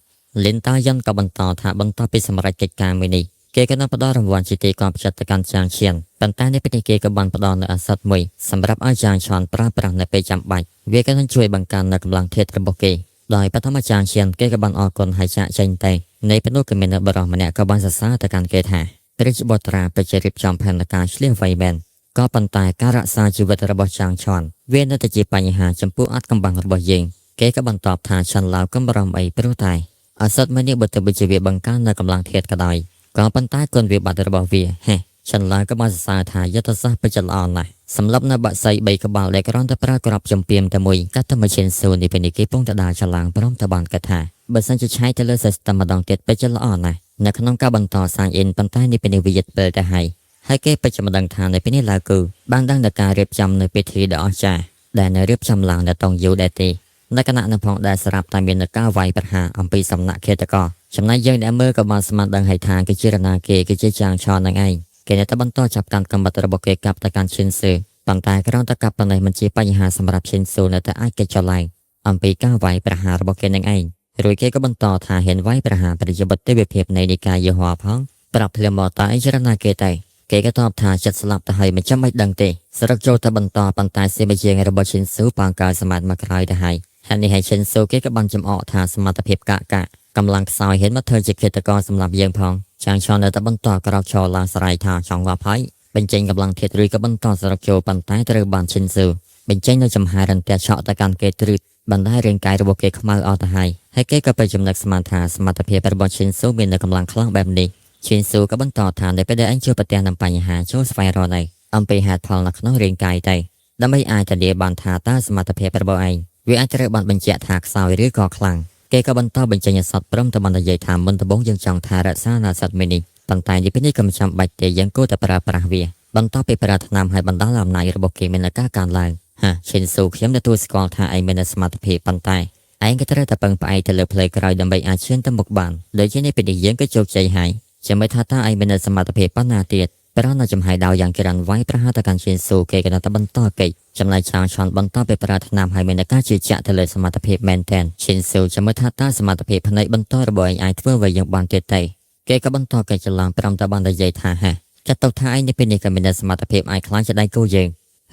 ងលិនតាយិនក៏បន្តថាបន្ទាប់ពីសម្រេចកិច្ចការមួយនេះគេក៏នឹងផ្ដល់រង្វាន់ជាទីគាប់ចិត្តទៅកាន់ចាងឈៀនប៉ុន្តែនៅពេលនេះគេក៏បានផ្ដល់នូវឱសថមួយសម្រាប់ឲ្យចាងឆនប្រើប្រាស់នៅពេលចាំបាច់វាក៏នឹងជួយបង្កើននូវកម្លាំងធាតុរបស់គេដោយបឋមចាងឈៀនគេក៏បានអរគុណហើយចាកចេញទៅនៃពេលនោះក៏មាននៅបុរសម្នាក់ក៏បានសរសើរទៅកាន់គេថាព្រះរាជបុត្រាពិតជារៀបចំផែនការឆ្លៀសវៃមែនក៏ប៉ុន្តែការរក្សាជីវិតរបស់ចាងឆនវានៅតែជាបញ្ហាចំពោះអាថ៌កំបាំងរបស់យើងគេក៏បន្តថាឆាន់ឡាវកំបារម្ភអីព្រោះតែឱសថមួយនេះបើទោះបីជាវាបង្កើននូវកម្លាំងធាតុក៏ដោយក៏ប៉ុន្តែគុណវិបត្តិរបស់វាហេឆាន់ឡាវក៏បានសរសើរថាយុទ្ធសាស្ត្រពិតជាល្អណាស់សម្រាប់នៅបាក់សី3ក្បាលដែលគ្រាន់តែប្រើក្របចំពីមតែមួយកាត់ទៅមកឈិនស៊ូនេះពេលនេះគេពងតដាច្លាំងព្រមតែបានកថាបើសិនជាឆាយទៅលើ system ម្ដងទៀតពិតជាល្អណាស់នៅក្នុងការបន្ត sign in ប៉ុន្តែនេះពេលនេះវាយិតពេលទៅហើយហើយគេពិតជាមិនដឹងថានៅពេលនេះឡើយគឺបានដឹងដល់ការរៀបចំនៅពិធីដ៏អស្ចារ្យដែលនៅរៀបចំឡើងនៅតងយូរដែរទេនៅគណៈនឹងផងដែរស្រាប់តែមាននៅការវាយប្រហារអំពីសំណាក់ឃាតករចំណែកយើងអ្នកមើលក៏បានស្មានដឹងហើយថាគឺជារណាគេគឺជាចាងឆននឹងឯងគេនៅតែបន្តចាប់កាន់កំបិតរបស់គេកាប់ទៅកាន់ឈិនស៊ឺប៉ុន្តែក្រោយតែកាប់ប៉ុណ្ណេះមិនជាបញ្ហាសម្រាប់ឈិនស៊ូនៅតែអាចគេចឡើងអំពីការវាយប្រហាររបស់គេនឹងឯងរួចគេក៏បន្តថាហ៊ានវាយប្រហារប្រជាបុត្រទេវភាពនៃនិកាយយេហោផងប្រាប់ភ្លាមមកតើអីចរណាគេទៅគេក៏តបថាចិត្តស្លាប់ទៅហើយមិនចាំបាច់ដឹងទេសរុបចូលទៅបន្តប៉ុន្តែសេមជាងរបស់ឈិនស៊ូប៉ងកើសមត្ថមកក្រោយទៅហើយហើយនេះហើយឈិនស៊ូគេក៏បានចំអកថាសមត្ថភាពកាក់កាក់កម្លាំងខ្សោយហ៊ានមកធ្វើជាឃាតករសម្រាប់យើងផងចាងឆននៅតែបន្តក្រោកឈរឡើងស្រ័យថាចង់ងាប់ហើយបញ្ចេញកម្លាំងធាតុឬក៏បន្តសរុបចូលប៉ុន្តែត្រូវបានឈិនស៊ូបញ្ចេញនៅចំហារន្ទះឆក់ទៅកាន់គេទ្រឹតបណ្ដារាងកាយរបស់គេខ្មៅអស់ទៅហើយហើយគេក៏ទៅចំណឹកស្មានថាសមត្ថភាពរបស់ឈិនស៊ូមាននៅកម្លាំងខ្លាំងបែបនេះឈិនស៊ូក៏បន្តថានៅពេលដែលអញជួបប្រទះនឹងបញ្ហាចូលស្វែងរកនៅអំពីហេតុផលនៅក្នុងរាងកាយទៅដើម្បីអាចធានាបានថាតើសមត្ថភាពរបស់ឯងវាអាចត្រូវបានបញ្ជាក់ថាខ្សោយឬក៏ខ្លាំងគេក៏បន្តបញ្ចេញអសត់ព្រមទៅបាននិយាយថាមុនដំបូងយើងចង់ថារក្សានៅសត្វមួយនេះប៉ុន្តែនេះពេលនេះក៏មិនចាំបាច់ទេយើងគួរតែប្រើប្រាស់វាបន្ទាប់ពីប្រើថ្នាំហើយបណ្ដាលអំណាចរបស់គេមានការកើនឡើងហាឈិនស៊ូខ្ញុំទទួលស្គាល់ថាឯងមានសមត្ថភាពប៉ុន្តែឯងក៏ត្រូវតែពឹងផ្អែកទៅលើផ្លូវក្រោយដើម្បីអាចឈានទៅមុខបានដូចជានេះពេលនេះយើងក៏ជោគជ័យហើយចាំមើលថាតើឯងមានសមត្ថភាពប៉ុណ្ណាទៀតប្រណចំហាយដៅយ៉ាងច្រើនវាយប្រហារទៅកាន់ឈិនស៊ូគេក៏នៅតែបន្តកិច្ចចំណែកឆាងឆនបន្តទៅប្រើថ្នាំហើយមានការជឿជាក់ទៅលើសមត្ថភាពមែនទែនឈិនស៊ូចាំមើលថាតើសមត្ថភាពផ្នែកបន្តរបស់ឯងអាចធ្វើអ្វីយើងបានទៀតទេគេក៏បន្តកិច្ចច្រឡំព្រមតែបាននិយាយថាហាចាត់ទុកថាឯងនេះពេលនេះក៏មានសមត្ថភាពអាចខ្លាចជាដៃគូយើង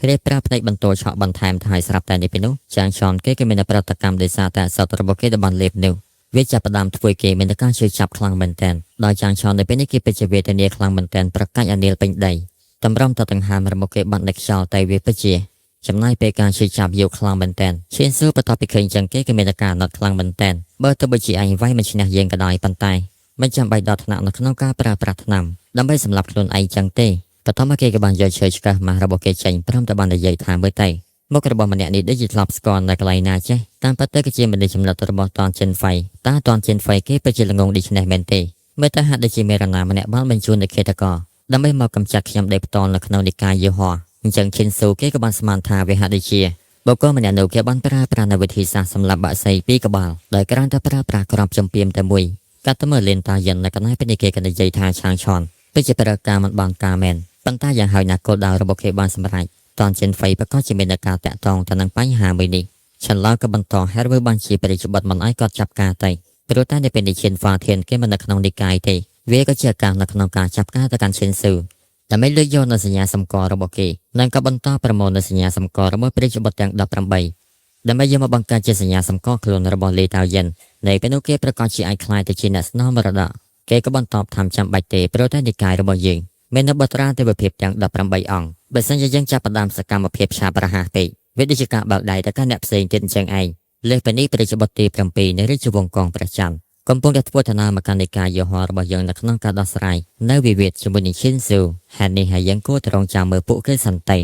រៀបប្រាផ្នែកបន្តឆក់បន្ថែមថាឲ្យស្រាប់តែនេះពេលនោះចាងឆនគេក៏មានប្រតិកម្មដោយសារតែសត្វរបស់គេដែលបានលេបនោះវាចាប់ផ្ដើមធ្វើគេមានការជឿចាប់ខ្លាំងមែនទែនដោយចាងឆននៅពេលនេះគេពិតជាវេទនាខ្លាំងមែនទែនប្រកាច់អានីលពេញដីតម្រុំតដង្ហើមរបស់គេបានដឹកខ្យល់តែវាពិតជាចំណាយពេលការជឿចាប់យកខ្លាំងមែនទែនឈៀនស៊ូបន្ទាប់ពីឃើញចឹងគេក៏មានការណត់ខ្លាំងមែនទែនបើទោះបីជាឯងវាយមិនឈ្នះយើងក៏ដោយប៉ុន្តែមិនចាំបាច់ដល់ថ្នាក់នៅក្នុងការប្រើប្រាស់ថ្នាំដើម្បីសម្លាប់ខ្លួនឯងចឹងទេបន្ទាប់មកគេក៏បានយកឈើឆ្កឹះម៉ាស់របស់គេចេញព្រមតែបាននិយាយថាមើលទៅមុខរបស់ម្នាក់នេះដូចជាធ្លាប់ស្គាល់នៅកន្លែងណាចេះតាមពិតទៅគឺជាមនុស្សចំណិតរបស់តនចិនហ្វៃតើតនចិនហ្វៃគេពិតជាល្ងងដូច្នេះមែនទេមើលទៅហាក់ដូចជាមេរណាម្នាក់បានបញ្ជូននៅឃាតករដើម្បីមកកម្ចាត់ខ្ញុំដោយផ្ទាល់នៅក្នុងនិកាយយូហោអញ្ចឹងឈិនស៊ូគេក៏បានស្មានថាវាហាក់ដូចជាបុគ្គលម្នាក់នោះគេបានប្រើប្រាស់នៅវិធីសាស្ត្រសម្រាប់បាក់សីពីរក្បាលដោយគ្រាន់តែប្រើប្រាស់ក្របចំពីមតែមួយកាត់ទៅមើលលេនតាយិននៅកន្លែងពេលនេះគេក៏និយាយថាឆាងឆនពិតជាប្រើការមិនបានការមែនប៉ុន្តែយ៉ាងហើយណាស់គោលដៅរបស់គេបានសម្រេចតនចិនហ្វៃប្រកាសជាមានការតាក់ទងទៅនឹងបញ្ហាមួយនេះឆាន់ឡៅក៏បន្តហេតុវើបានជាបរិជ្ជបុត្រមិនឲ្យគាត់ចាប់ការទៅព្រោះតែនៅពេលនេះឈិនហ្វាធានគេមិននៅក្នុងនិកាយទេវាក៏ជាឱកាសនៅក្នុងការចាប់ការទៅកាន់ឈិនស៊ូដើម្បីលើកយកនូវសញ្ញាសម្គាល់របស់គេនិងក៏បន្តប្រមូលនូវសញ្ញាសម្គាល់របស់ព្រះរាជបុត្រទាំង18ដើម្បីយកមកបង្កើតជាសញ្ញាសម្គាល់ខ្លួនរបស់លេតាវយិននៅពេលនោះគេប្រកាសជាអាចក្លាយទៅជាអ្នកស្នងមរតកគេក៏បន្តថាចាំបាច់ទេព្រោះតែនិកាយរបស់យើងមាននៅបត្រាទេវភាពទាំង18អង្គបើសិនជាយើងចាប់ផ្ដើមសកម្មភាពឆាប់រហ័សពេក វាដូចជាការបើកដៃទៅកាន់អ្នកផ្សេងទៀតអញ្ចឹងឯងលើសពីនេះព្រះរាជបុត្រទី7នៃរាជវង្សកងព្រះច័ន្ទកំពុងតែធ្វើដំណើរមកកាន់នៃការយោហរបស់យើងនៅក្នុងការដោះស្រាយនៅវិវាទជាមួយនឹងឈិនស៊ូហេតុនេះហើយយើងគួរតែរងចាំមើលពួកគេសិនទេ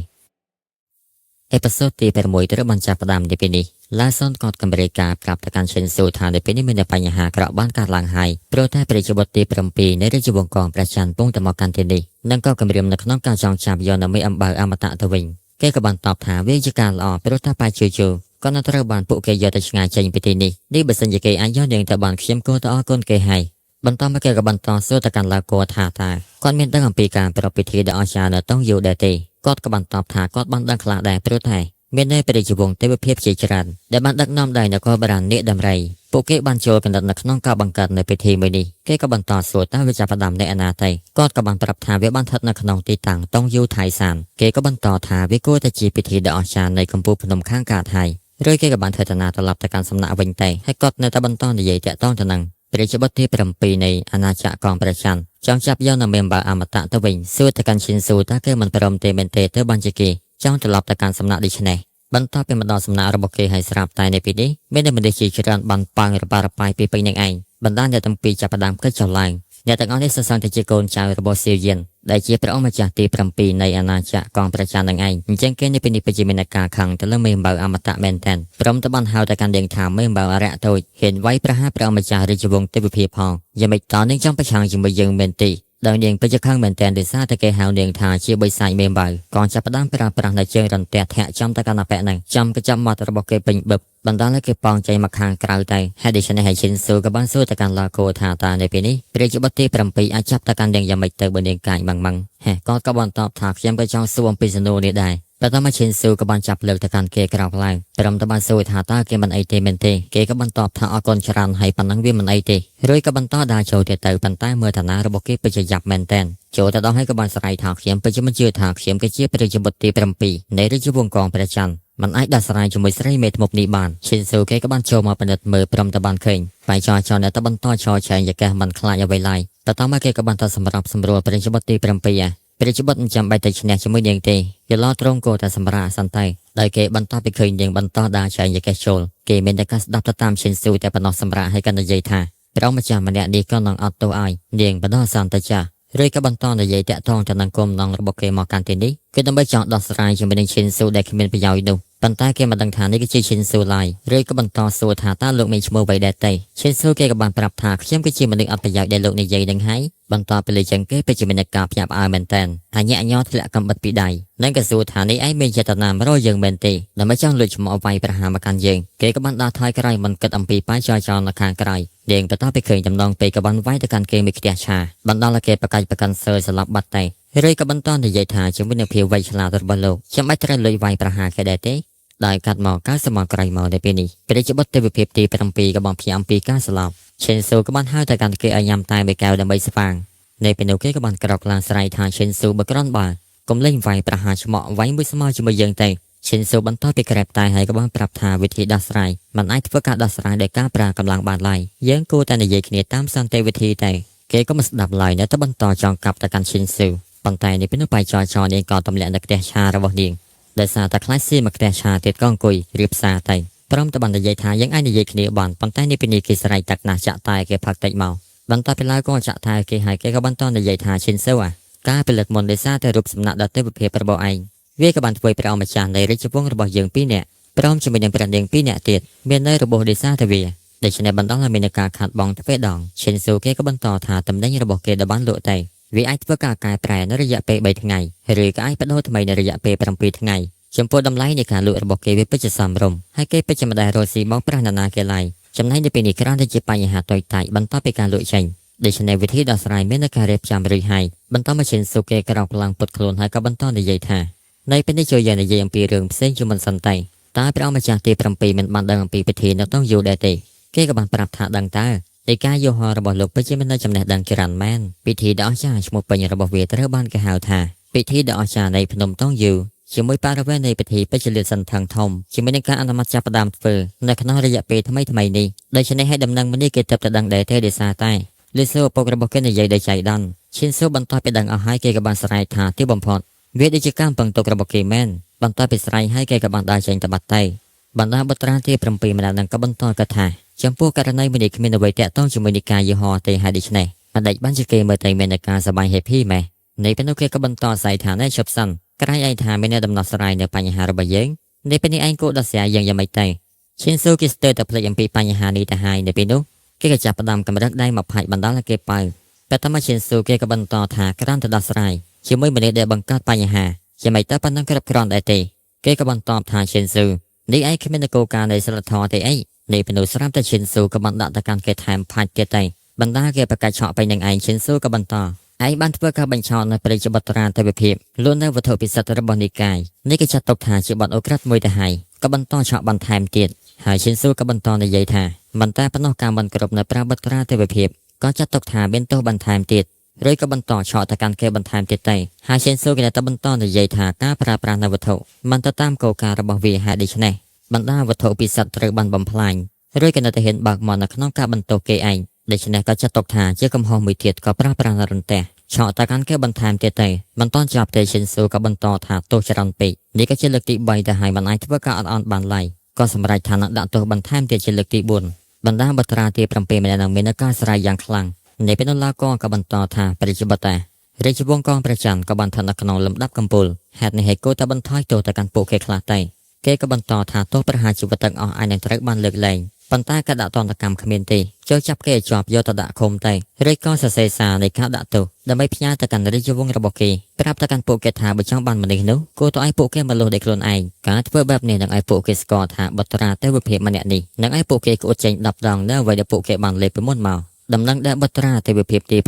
episode ទី6ត្រូវបានចាប់ផ្ដើមនៅពេលនេះឡាសុនក៏កម្រិការប្រាប់ទៅកាន់ឈិនស៊ូថានៅពេលនេះមានបញ្ហាក្រក់បានកើតឡើងហើយព្រោះតែព្រះរាជបុត្រទី7នៃរាជវង្សកងព្រះច័ន្ទពងតែមកកាន់ទីនេះនិងក៏គម្រាមនៅក្នុងការចងចាប់យកនៅមេអំបៅអមតៈទៅវិញគេក៏បានតបថាវាជាការល្អព្រោះតែប៉ាជូជូក៏នៅត្រូវបានពួកគេយកទៅឆ្ងាយចេញពីទីនេះនេះបើសិនជាគេអាចយកនាងទៅបានខ្ញុំគួរតែអរគុណគេហើយបន្តមកគេក៏បន្តសួរទៅកាន់ឡាកោថាតើគាត់មានដឹងអំពីការប្រពៃពិធីដ៏អស្ចារ្យនៅតុងយូដែរទេគាត់ក៏បានតបថាគាត់បានដឹងខ្លះដែរព្រោះតែមាននៅព្រះរាជវង្សទេវភាពជាច្រើនដែលបានដឹកនាំដោយនគរបារាណនាគដំរីពួកគេបានចូលកណ្ដិតនៅក្នុងការបង្កើតនៅពិធីមួយនេះគេក៏បន្តសួរតើវាចាប់ផ្ដើមនៅឯណាទៅគាត់ក៏បានប្រាប់ថាវាបានស្ថិតនៅក្នុងទីតាំងតុងយូថៃសានគេក៏បន្តថាវាគួរតែជាពិធីដ៏អស្ចារ្យនៃកំពូលភ្នំខាងកើតហើយរួចគេក៏បានធ្វើដំណើរត្រឡប់ទៅកាន់សំណាក់វិញទៅហើយគាត់នៅតែបន្តនិយាយតាក់ទងទៅនឹងព្រះរាជបុត្រទី7នៃអាណាចក្រកងព្រះច័ន្ទចង់ចាប់យកនៅមេអំបៅអមតៈទៅវិញសួរទៅកាន់ឈិនស៊ូតើគេមិនព្រមទេមែនទេទៅបានជាគេចង់ត្រឡប់ទៅកាន់សំណាក់ដូច្នេះបន្ទាប់ពីមកដល់សំណាក់របស់គេហើយស្រាប់តែនៅពេលនេះមានតែមនុស្សជាច្រើនបានប៉ាងរបារបាយពីពេញនឹងឯងបណ្ដាអ្នកទាំងពីរចាប់ផ្ដើមកិច្ចចុះឡើងអ្នកទាំងអស់នេះសរសើរតែជាកូនចៅរបស់សៀវយិនដែលជាព្រះអង្គម្ចាស់ទី7នៃអាណាចក្រកងព្រះច័ន្ទនឹងឯងអញ្ចឹងគេនៅពេលនេះពិតជាមានការខឹងទៅលើមេអំបៅអមតៈមែនទែនព្រមទៅបានហៅទៅកាន់នាងថាមេអំបៅអរិយតូចហ៊ានវាយប្រហារព្រះអង្គម្ចាស់រាជវង្សទេវភាពផងយ៉ាងម៉េចតើនាងចង់ប្រឆាំងជាមួយយើងមែនទេដោយនាងពិតជាខឹងមែនទែនដោយសារតែគេហៅនាងថាជាបិសាចមេអំបៅកងចាប់ផ្ដើមប្រើប្រាស់នៅជើងរន្ទះធាក់ចំទៅកាន់អពៈហ្នឹងចំកញ្ចប់មាត់របស់គេពេញបឹបបណ្ដាលឲ្យគេប៉ងចេញមកខាងក្រៅទៅហេតុដូច្នេះហើយឈិនស៊ូក៏បានសួរទៅកាន់ឡាកូថាតើនៅពេលនេះព្រះរាជបុត្រទី7អាចចាប់ទៅកាន់នាងយ៉ាងម៉េចទៅបើនាងកាចម៉ងម៉ងហេគាត់ក៏បានតបថាខ្ញុំក៏ចង់សួរអំពីសំណួរនេះដែរបន្ទាប់មកឈិនស៊ូក៏បានចាប់លើកទៅកាន់គេក្រោកឡើងព្រមទៅបានសួរថាតើគេមិនអីទេមែនទេគេក៏បានតបថាអរគុណច្រើនហើយប៉ុណ្ណឹងវាមិនអីទេរួចក៏បន្តដើរចូលទៀតទៅប៉ុន្តែមើលឋានៈរបស់គេពិតជាយ៉ាប់មែនទែនចូលទៅដល់ហើយក៏បានស្រែកថាខ្ញុំពិតជាមិនជឿថាខ្ញុំគឺជាព្រះរាជបុត្រទី7នៃរាជវង្សកងព្រះច័ន្ទมันអាចដោះស្រាយជាមួយស្រីមេធ្មប់នេះបានឈិនស៊ូគេក៏បានចូលមកពិនិត្យមើលព្រមទៅបានឃើញបាយចោចោអ្នកទៅបន្តឆោឆែងយកេះមិនខ្លាចអ្វីឡើយតទៅមកគេក៏បានទៅសម្រាប់សម្រួលព្រះរាជបុត្រទី7ព្រះរាជបុត្រមិនចាំបាច់ទៅឈ្នះជាមួយនាងទេយឡត្រង់គោតែសម្រាប់សន្តិដោយគេបន្តពីឃើញនាងបន្តដើរឆែងយកេះចូលគេមានតែការស្ដាប់ទៅតាមឈិនស៊ូតែប៉ុណ្ណោះសម្រាប់ឲ្យកាន់និយាយថាព្រះម្ចាស់ម្នាក់នេះក៏នឹងអត់ទោសឲ្យនាងបណ្ដោះអាសន្នទៅចាស់ឬក៏បន្តនិយាយតាក់ទងទៅនឹងគុំនងរបស់គេមកកាន់ទីនេះគឺដើម្បីចង់ដោះស្រាយជាមួយនឹងឈិនស៊ូដែលគ្មានប្រយោជន៍នោះប៉ុន្តែគេមិនដឹងថានេះគឺជាឈិនស៊ូឡើយឬក៏បន្តសួរថាតើលោកមានឈ្មោះអ្វីដែរទេឈិនស៊ូគេក៏បានប្រាប់ថាខ្ញុំគឺជាមនុស្សអត់ប្រយោជន៍ដែលលោកនិយាយនឹងហើយបន្តទៅលើចឹងគេពិតជាមានការភ្ញាក់ផ្អើលមែនតើអញ្ញាញ័រធ្លាក់កំបិតពីដៃនិងក៏សួរថានេះឯងមានចេតនាមករកយើងមែនទេដើម្បីចង់លួចឈ្មោះវាយប្រហារមកកាន់យើងគេក៏បានដើរថយក្រោយមិនគិតអំពីបាយចោលចោលនៅខាងក្រោយនាងបន្តទៅឃើញតំណងពេកក៏បានវាយទៅកាន់គេមួយខ្ទះឆាបណ្ដាលឲ្យគេប្រកាច់ប្រកាន់សើស្លាប់បាត់តែឬក៏បន្តនិយាយថាជាមួយនឹងភាពវៃឆ្លាតរបស់លោកចាំបាច់ត្រូវលួចវាយប្រហារគេដែរទេដោយកាត់មកការសមក្រៃមកនៅពេលនេះព្រះរាជបុត្រទេវភាពទី7ក៏បានព្យាអំពីការស្លាប់ឈិនស៊ូក៏បានហៅទៅកាន់គេឲ្យញ៉ាំតែមួយកែវដើម្បីស្វាងនៅពេលនោះគេក៏បានក្រោកឡើងស្រែកថាឈិនស៊ូបើក្រន់បើកុំលេងវាយប្រហារឆ្មក់វាយមួយស្មើជាមួយយើងទេឈិនស៊ូបន្តពីក្រែបតែហើយក៏បានប្រាប់ថាវិធីដោះស្រាយมันអាចធ្វើការដោះស្រាយដោយការប្រើកម្លាំងបានឡើយយើងគួរតែនិយាយគ្នាតាមសន្តិវិធីតែគេក៏មិនស្ដាប់ឡើយនៅតែបន្តចង់កាប់ទៅកាន់ឈិនស៊ូប៉ុន្តែនេះពេលនោះបាយចោចោនាងក៏ទម្លាក់នៅផ្ទះឆារបស់នាងដោយសារតែខ្លាចស៊ីមកផ្ទះឆាទៀតក៏អង្គុយរៀបសារទៅព្រមតែបាននិយាយថាយើងអាចនិយាយគ្នាបានប៉ុន្តែនេះពេលនេះគេស្រែកទឹកណាស់ចាក់តែគេផឹកតិចមកបន្តពីឡើយក៏ចាក់តែគេហើយគេក៏បន្តនិយាយថាឈិនស៊ូអាការផលិតមុនដោយសារតែរូបសំណាកដ៏ទេវភាពរបស់ឯងវាក៏បានធ្វើព្រះអង្គម្ចាស់នៃរាជវង្សរបស់យើងពីរនាក់ព្រមជាមួយនឹងព្រះនាងពីរនាក់ទៀតមាននៅរបួសដោយសារតែវាដូច្នេះបណ្ដាលឲ្យមានការខាត់បងទ្វេដងឈិនស៊ូគេក៏បន្តថាតំណែងរបស់គេដែលបានលក់ទៅវាអាចធ្វើការកែប្រែនៅរយៈពេល3ថ្ងៃឬក៏អាចបដូរថ្មីនៅរយៈពេល7ថ្ងៃចំពោះតម្លៃនៃការលក់របស់គេវាពិតជាសមរម្យហើយគេពិតជាមិនដែលរកស៊ីបោកប្រាស់នរណាគេឡើយចំណែកនៅពេលនេះគ្រាន់តែជាបញ្ហាតូចតាចបន្ទាប់ពីការលក់ចេញដូច្នេះវិធីដោះស្រាយមាននៅការរៀបចំរួចហើយបន្តមកឈិនស៊ូគេក្រោកឡើងពុតខ្លួនហើយក៏បន្តនិយាយថានៅពេលនេះជួយយើងនិយាយអំពីរឿងផ្សេងជាមុនសិនតែតើព្រះអង្គម្ចាស់ទី7មិនបានដឹងអំពីពិធីនៅក្នុងយូដែរទេគេក៏បានប្រាប់ថាដឹងតើនៃការយោហរបស់លោកពិតជាមានចំណេះដឹងច្រើនមែនពិធីដ៏អស្ចារ្យឈ្មោះពេញរបស់វាត្រូវបានគេហៅថាពិធីដ៏អស្ចារ្យនៃភ្នំតងយូជាមួយបរិវេណនៃពិធីពេជ្រលានសន្ធឹងធំជាមួយនឹងការអនុម័តចាប់ផ្ដើមធ្វើនៅក្នុងរយៈពេលថ្មីថ្មីនេះដូច្នេះឲ្យដំណឹងមួយនេះគេទើបតែដឹងដែរទេដោយសារតែលីស៊ូឪពុករបស់គេនិយាយដោយចៃដន្យឈិនស៊ូបន្តពីដឹងអស់ហើយគេក៏បានស្រែកថាទីបំផុតវាដូចជាការពឹងទុករបស់គេមែន បន្ទាប់ពីស្រ័យហើយគេក៏បានដើរចេញទៅបាត់ទៅបណ្ដាបុត្រាទី7ម្នាក់នឹងក៏បន្តកថាចំពោះករណីមួយនេះគ្មានអ្វីតាក់ទងជាមួយនិកាយយីហោទេហើយដូច្នេះមិនដេចបានជាគេមើលតែមានការសប្បាយ happy ម៉េះនៃពេលនោះគេក៏បន្តសៃថាណែឈប់សិនក្រៃឯងថាមានអ្នកដំណោះស្រាយនៅបញ្ហារបស់យើងនៃពេលនេះឯងគួរដោះស្រាយយើងយ៉ាងម៉េចទៅឈិនស៊ូគេស្ទើរតែភ្លេចអំពីបញ្ហានេះទៅហើយនៅពេលនោះគេក៏ចាប់ផ្ដើមកម្រិតដៃមកផាច់បណ្ដាលឲ្យគេប៉ៅតែតាមឈិនស៊ូគេក៏បន្តថាក្រាន់តែដោះស្រាយជាមួយមនុស្សដែលបង្កើតបញ្ហាជាមិនទៅប៉ុណ្ណឹងគ្រប់គ្រាន់ដែរទេគេក៏បន្តថាឈិនស៊ូនេះឯងគ្មាននគរការនៃសិលធម៌ទេអីនៃពេលនោះស្រាប់តែឈិនស៊ូក៏បានដាក់ទៅកាន់គេថែមផាច់ទៀតទៅបណ្ដាគេប្រកាសឆក់ទៅនឹងឯងឈិនស៊ូក៏បន្តឯងបានធ្វើការបញ្ឆោតនៅព្រះរាជបុត្រាទេវភាពលួចនៅវត្ថុពិសិដ្ឋរបស់និកាយនេះគេចាត់ទុកថាជាបទឧក្រិដ្ឋមួយទៅហើយក៏បន្តឆក់បន្ថែមទៀតហើយឈិនស៊ូក៏បន្តនិយាយថាមិនតែប៉ុណ្ណោះការមិនគ្រប់នៅព្រះបុត្រាទេវភាពក៏ចាត់ទុកថាមានទោសបន្ថែមទៀតឬក៏បន្តឆក់ទៅកាន់គេបន្ថែមទៀតទៅហើយឈិនស៊ូក៏តែបន្តនិយាយថាការប្រើប្រាស់នៅវត្ថុមិនទៅតាមគោលការណ៍របស់វាហេតុដូច្នេះបណ្ដាវត្ថុពិសិដ្ឋត្រូវបានបំផ្លាញឬក៏នៅតែហ៊ានបើកមាត់នៅក្នុងការបន្ទោសគេឯងដូច្នេះក៏ចាត់ទុកថាជាកំហុសមួយទៀតក៏ប្រើប្រាស់រន្ទះឆក់តកាន់គេបន្ថែមទៀតទៅមិនតន់ចាប់ទេឈិនស៊ូក៏បន្តថាទោសច្រើនពេកនេះក៏ជាលើកទី3ទៅហើយមិនអាចធ្វើការអត់អន់បានឡើយក៏សម្រេចថានឹងដាក់ទោសបន្ថែមទៀតជាលើកទី4បណ្ដាបត្រាទី7ម្នាក់នឹងមានការស្រ័យយ៉ាងខ្លាំងនៃពេលនោះឡាកក៏បន្តថាប្រជាបតារាជវង្សកងព្រះច័ន្ទក៏បានស្ថិតនៅក្នុងលំដាប់កំពូលហេតុនេះហើយគួរតែបន្ថយទោសទៅកាន់ពួកគេខ្លះទៅគេក៏បន្តថាទោសប្រហារជីវិតទាំងអស់អាចនឹងត្រូវបានលើកលែងប៉ុន្តែការដាក់ទណ្ឌកម្មគ្មានទេចូលចាប់គេឲ្យជាប់យកទៅដាក់ឃុំទៅឬក៏សរសេរសារនៃការដាក់ទោសដើម្បីផ្ញើទៅកាន់រាជវង្សរបស់គេប្រាប់ទៅកាន់ពួកគេថាបើចង់បានមនុស្សនោះគួរទៅឲ្យពួកគេមកលុះដោយខ្លួនឯងការធ្វើបែបនេះនឹងឲ្យពួកគេស្គាល់ថាបុត្រាទេវភាពម្នាក់នេះនឹងឲ្យពួកគេក្អួតចេញ10ដងនៅអ្វីដែលពួកគេបានលេបពីមុនមកដំណឹងដែលបុត្រាទេវភាពទី7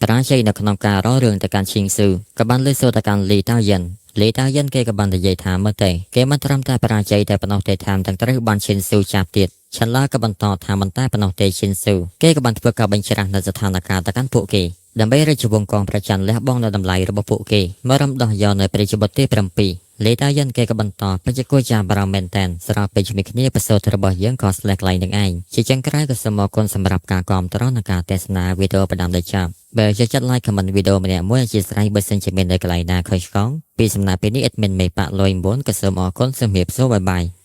បរាជ័យនៅក្នុងការរករឿងទៅកាន់ឈីងស៊ឺក៏បានលើសូទៅកាន់លីតាយិនលីតាយិនគេក៏បាននិយាយថាមើលទេគេមិនត្រឹមតែបរាជ័យតែប៉ុណ្ណោះទេថែមទាំងត្រូវបានឈិនស៊ូចាប់ទៀតឆាន់ឡាក៏បន្តថាមិនតែប៉ុណ្ណោះទេឈិនស៊ូគេក៏បានធ្វើការបញ្ច្រាស់នៅស្ថានភាពទៅកាន់ពួកគេដើម្បីរាជវង្សកងប្រច័នលះបង់នៅតម្លៃរបស់ពួកគេមករំដោះយកនៅព្រះរាជបុត្រទី7លេតាយិនគេក៏បន្តបច្ចគួចាបារម្ភមែនតែនស្របពេលជាមួយគ្នាប្រសូតរបស់យើងក៏ស្លេះកន្លែងនឹងឯងជាចុងក្រោយក៏សូមអរគុណសម្រាប់ការគាំទ្រនិងការទស្សនាវីដេអូផ្ដាំដល់ចប់បើចូលចិត្ត like comment វីដេអូម្នាក់មួយអធិស្ឋានបើសិនជាមាននៅកន្លែងណាខុសឆ្គងពីសំណាក់ពេលនេះ admin មេប៉ាក់លុយ9ក៏សូមអរគុណសូមជម្រាបសួរ bye bye.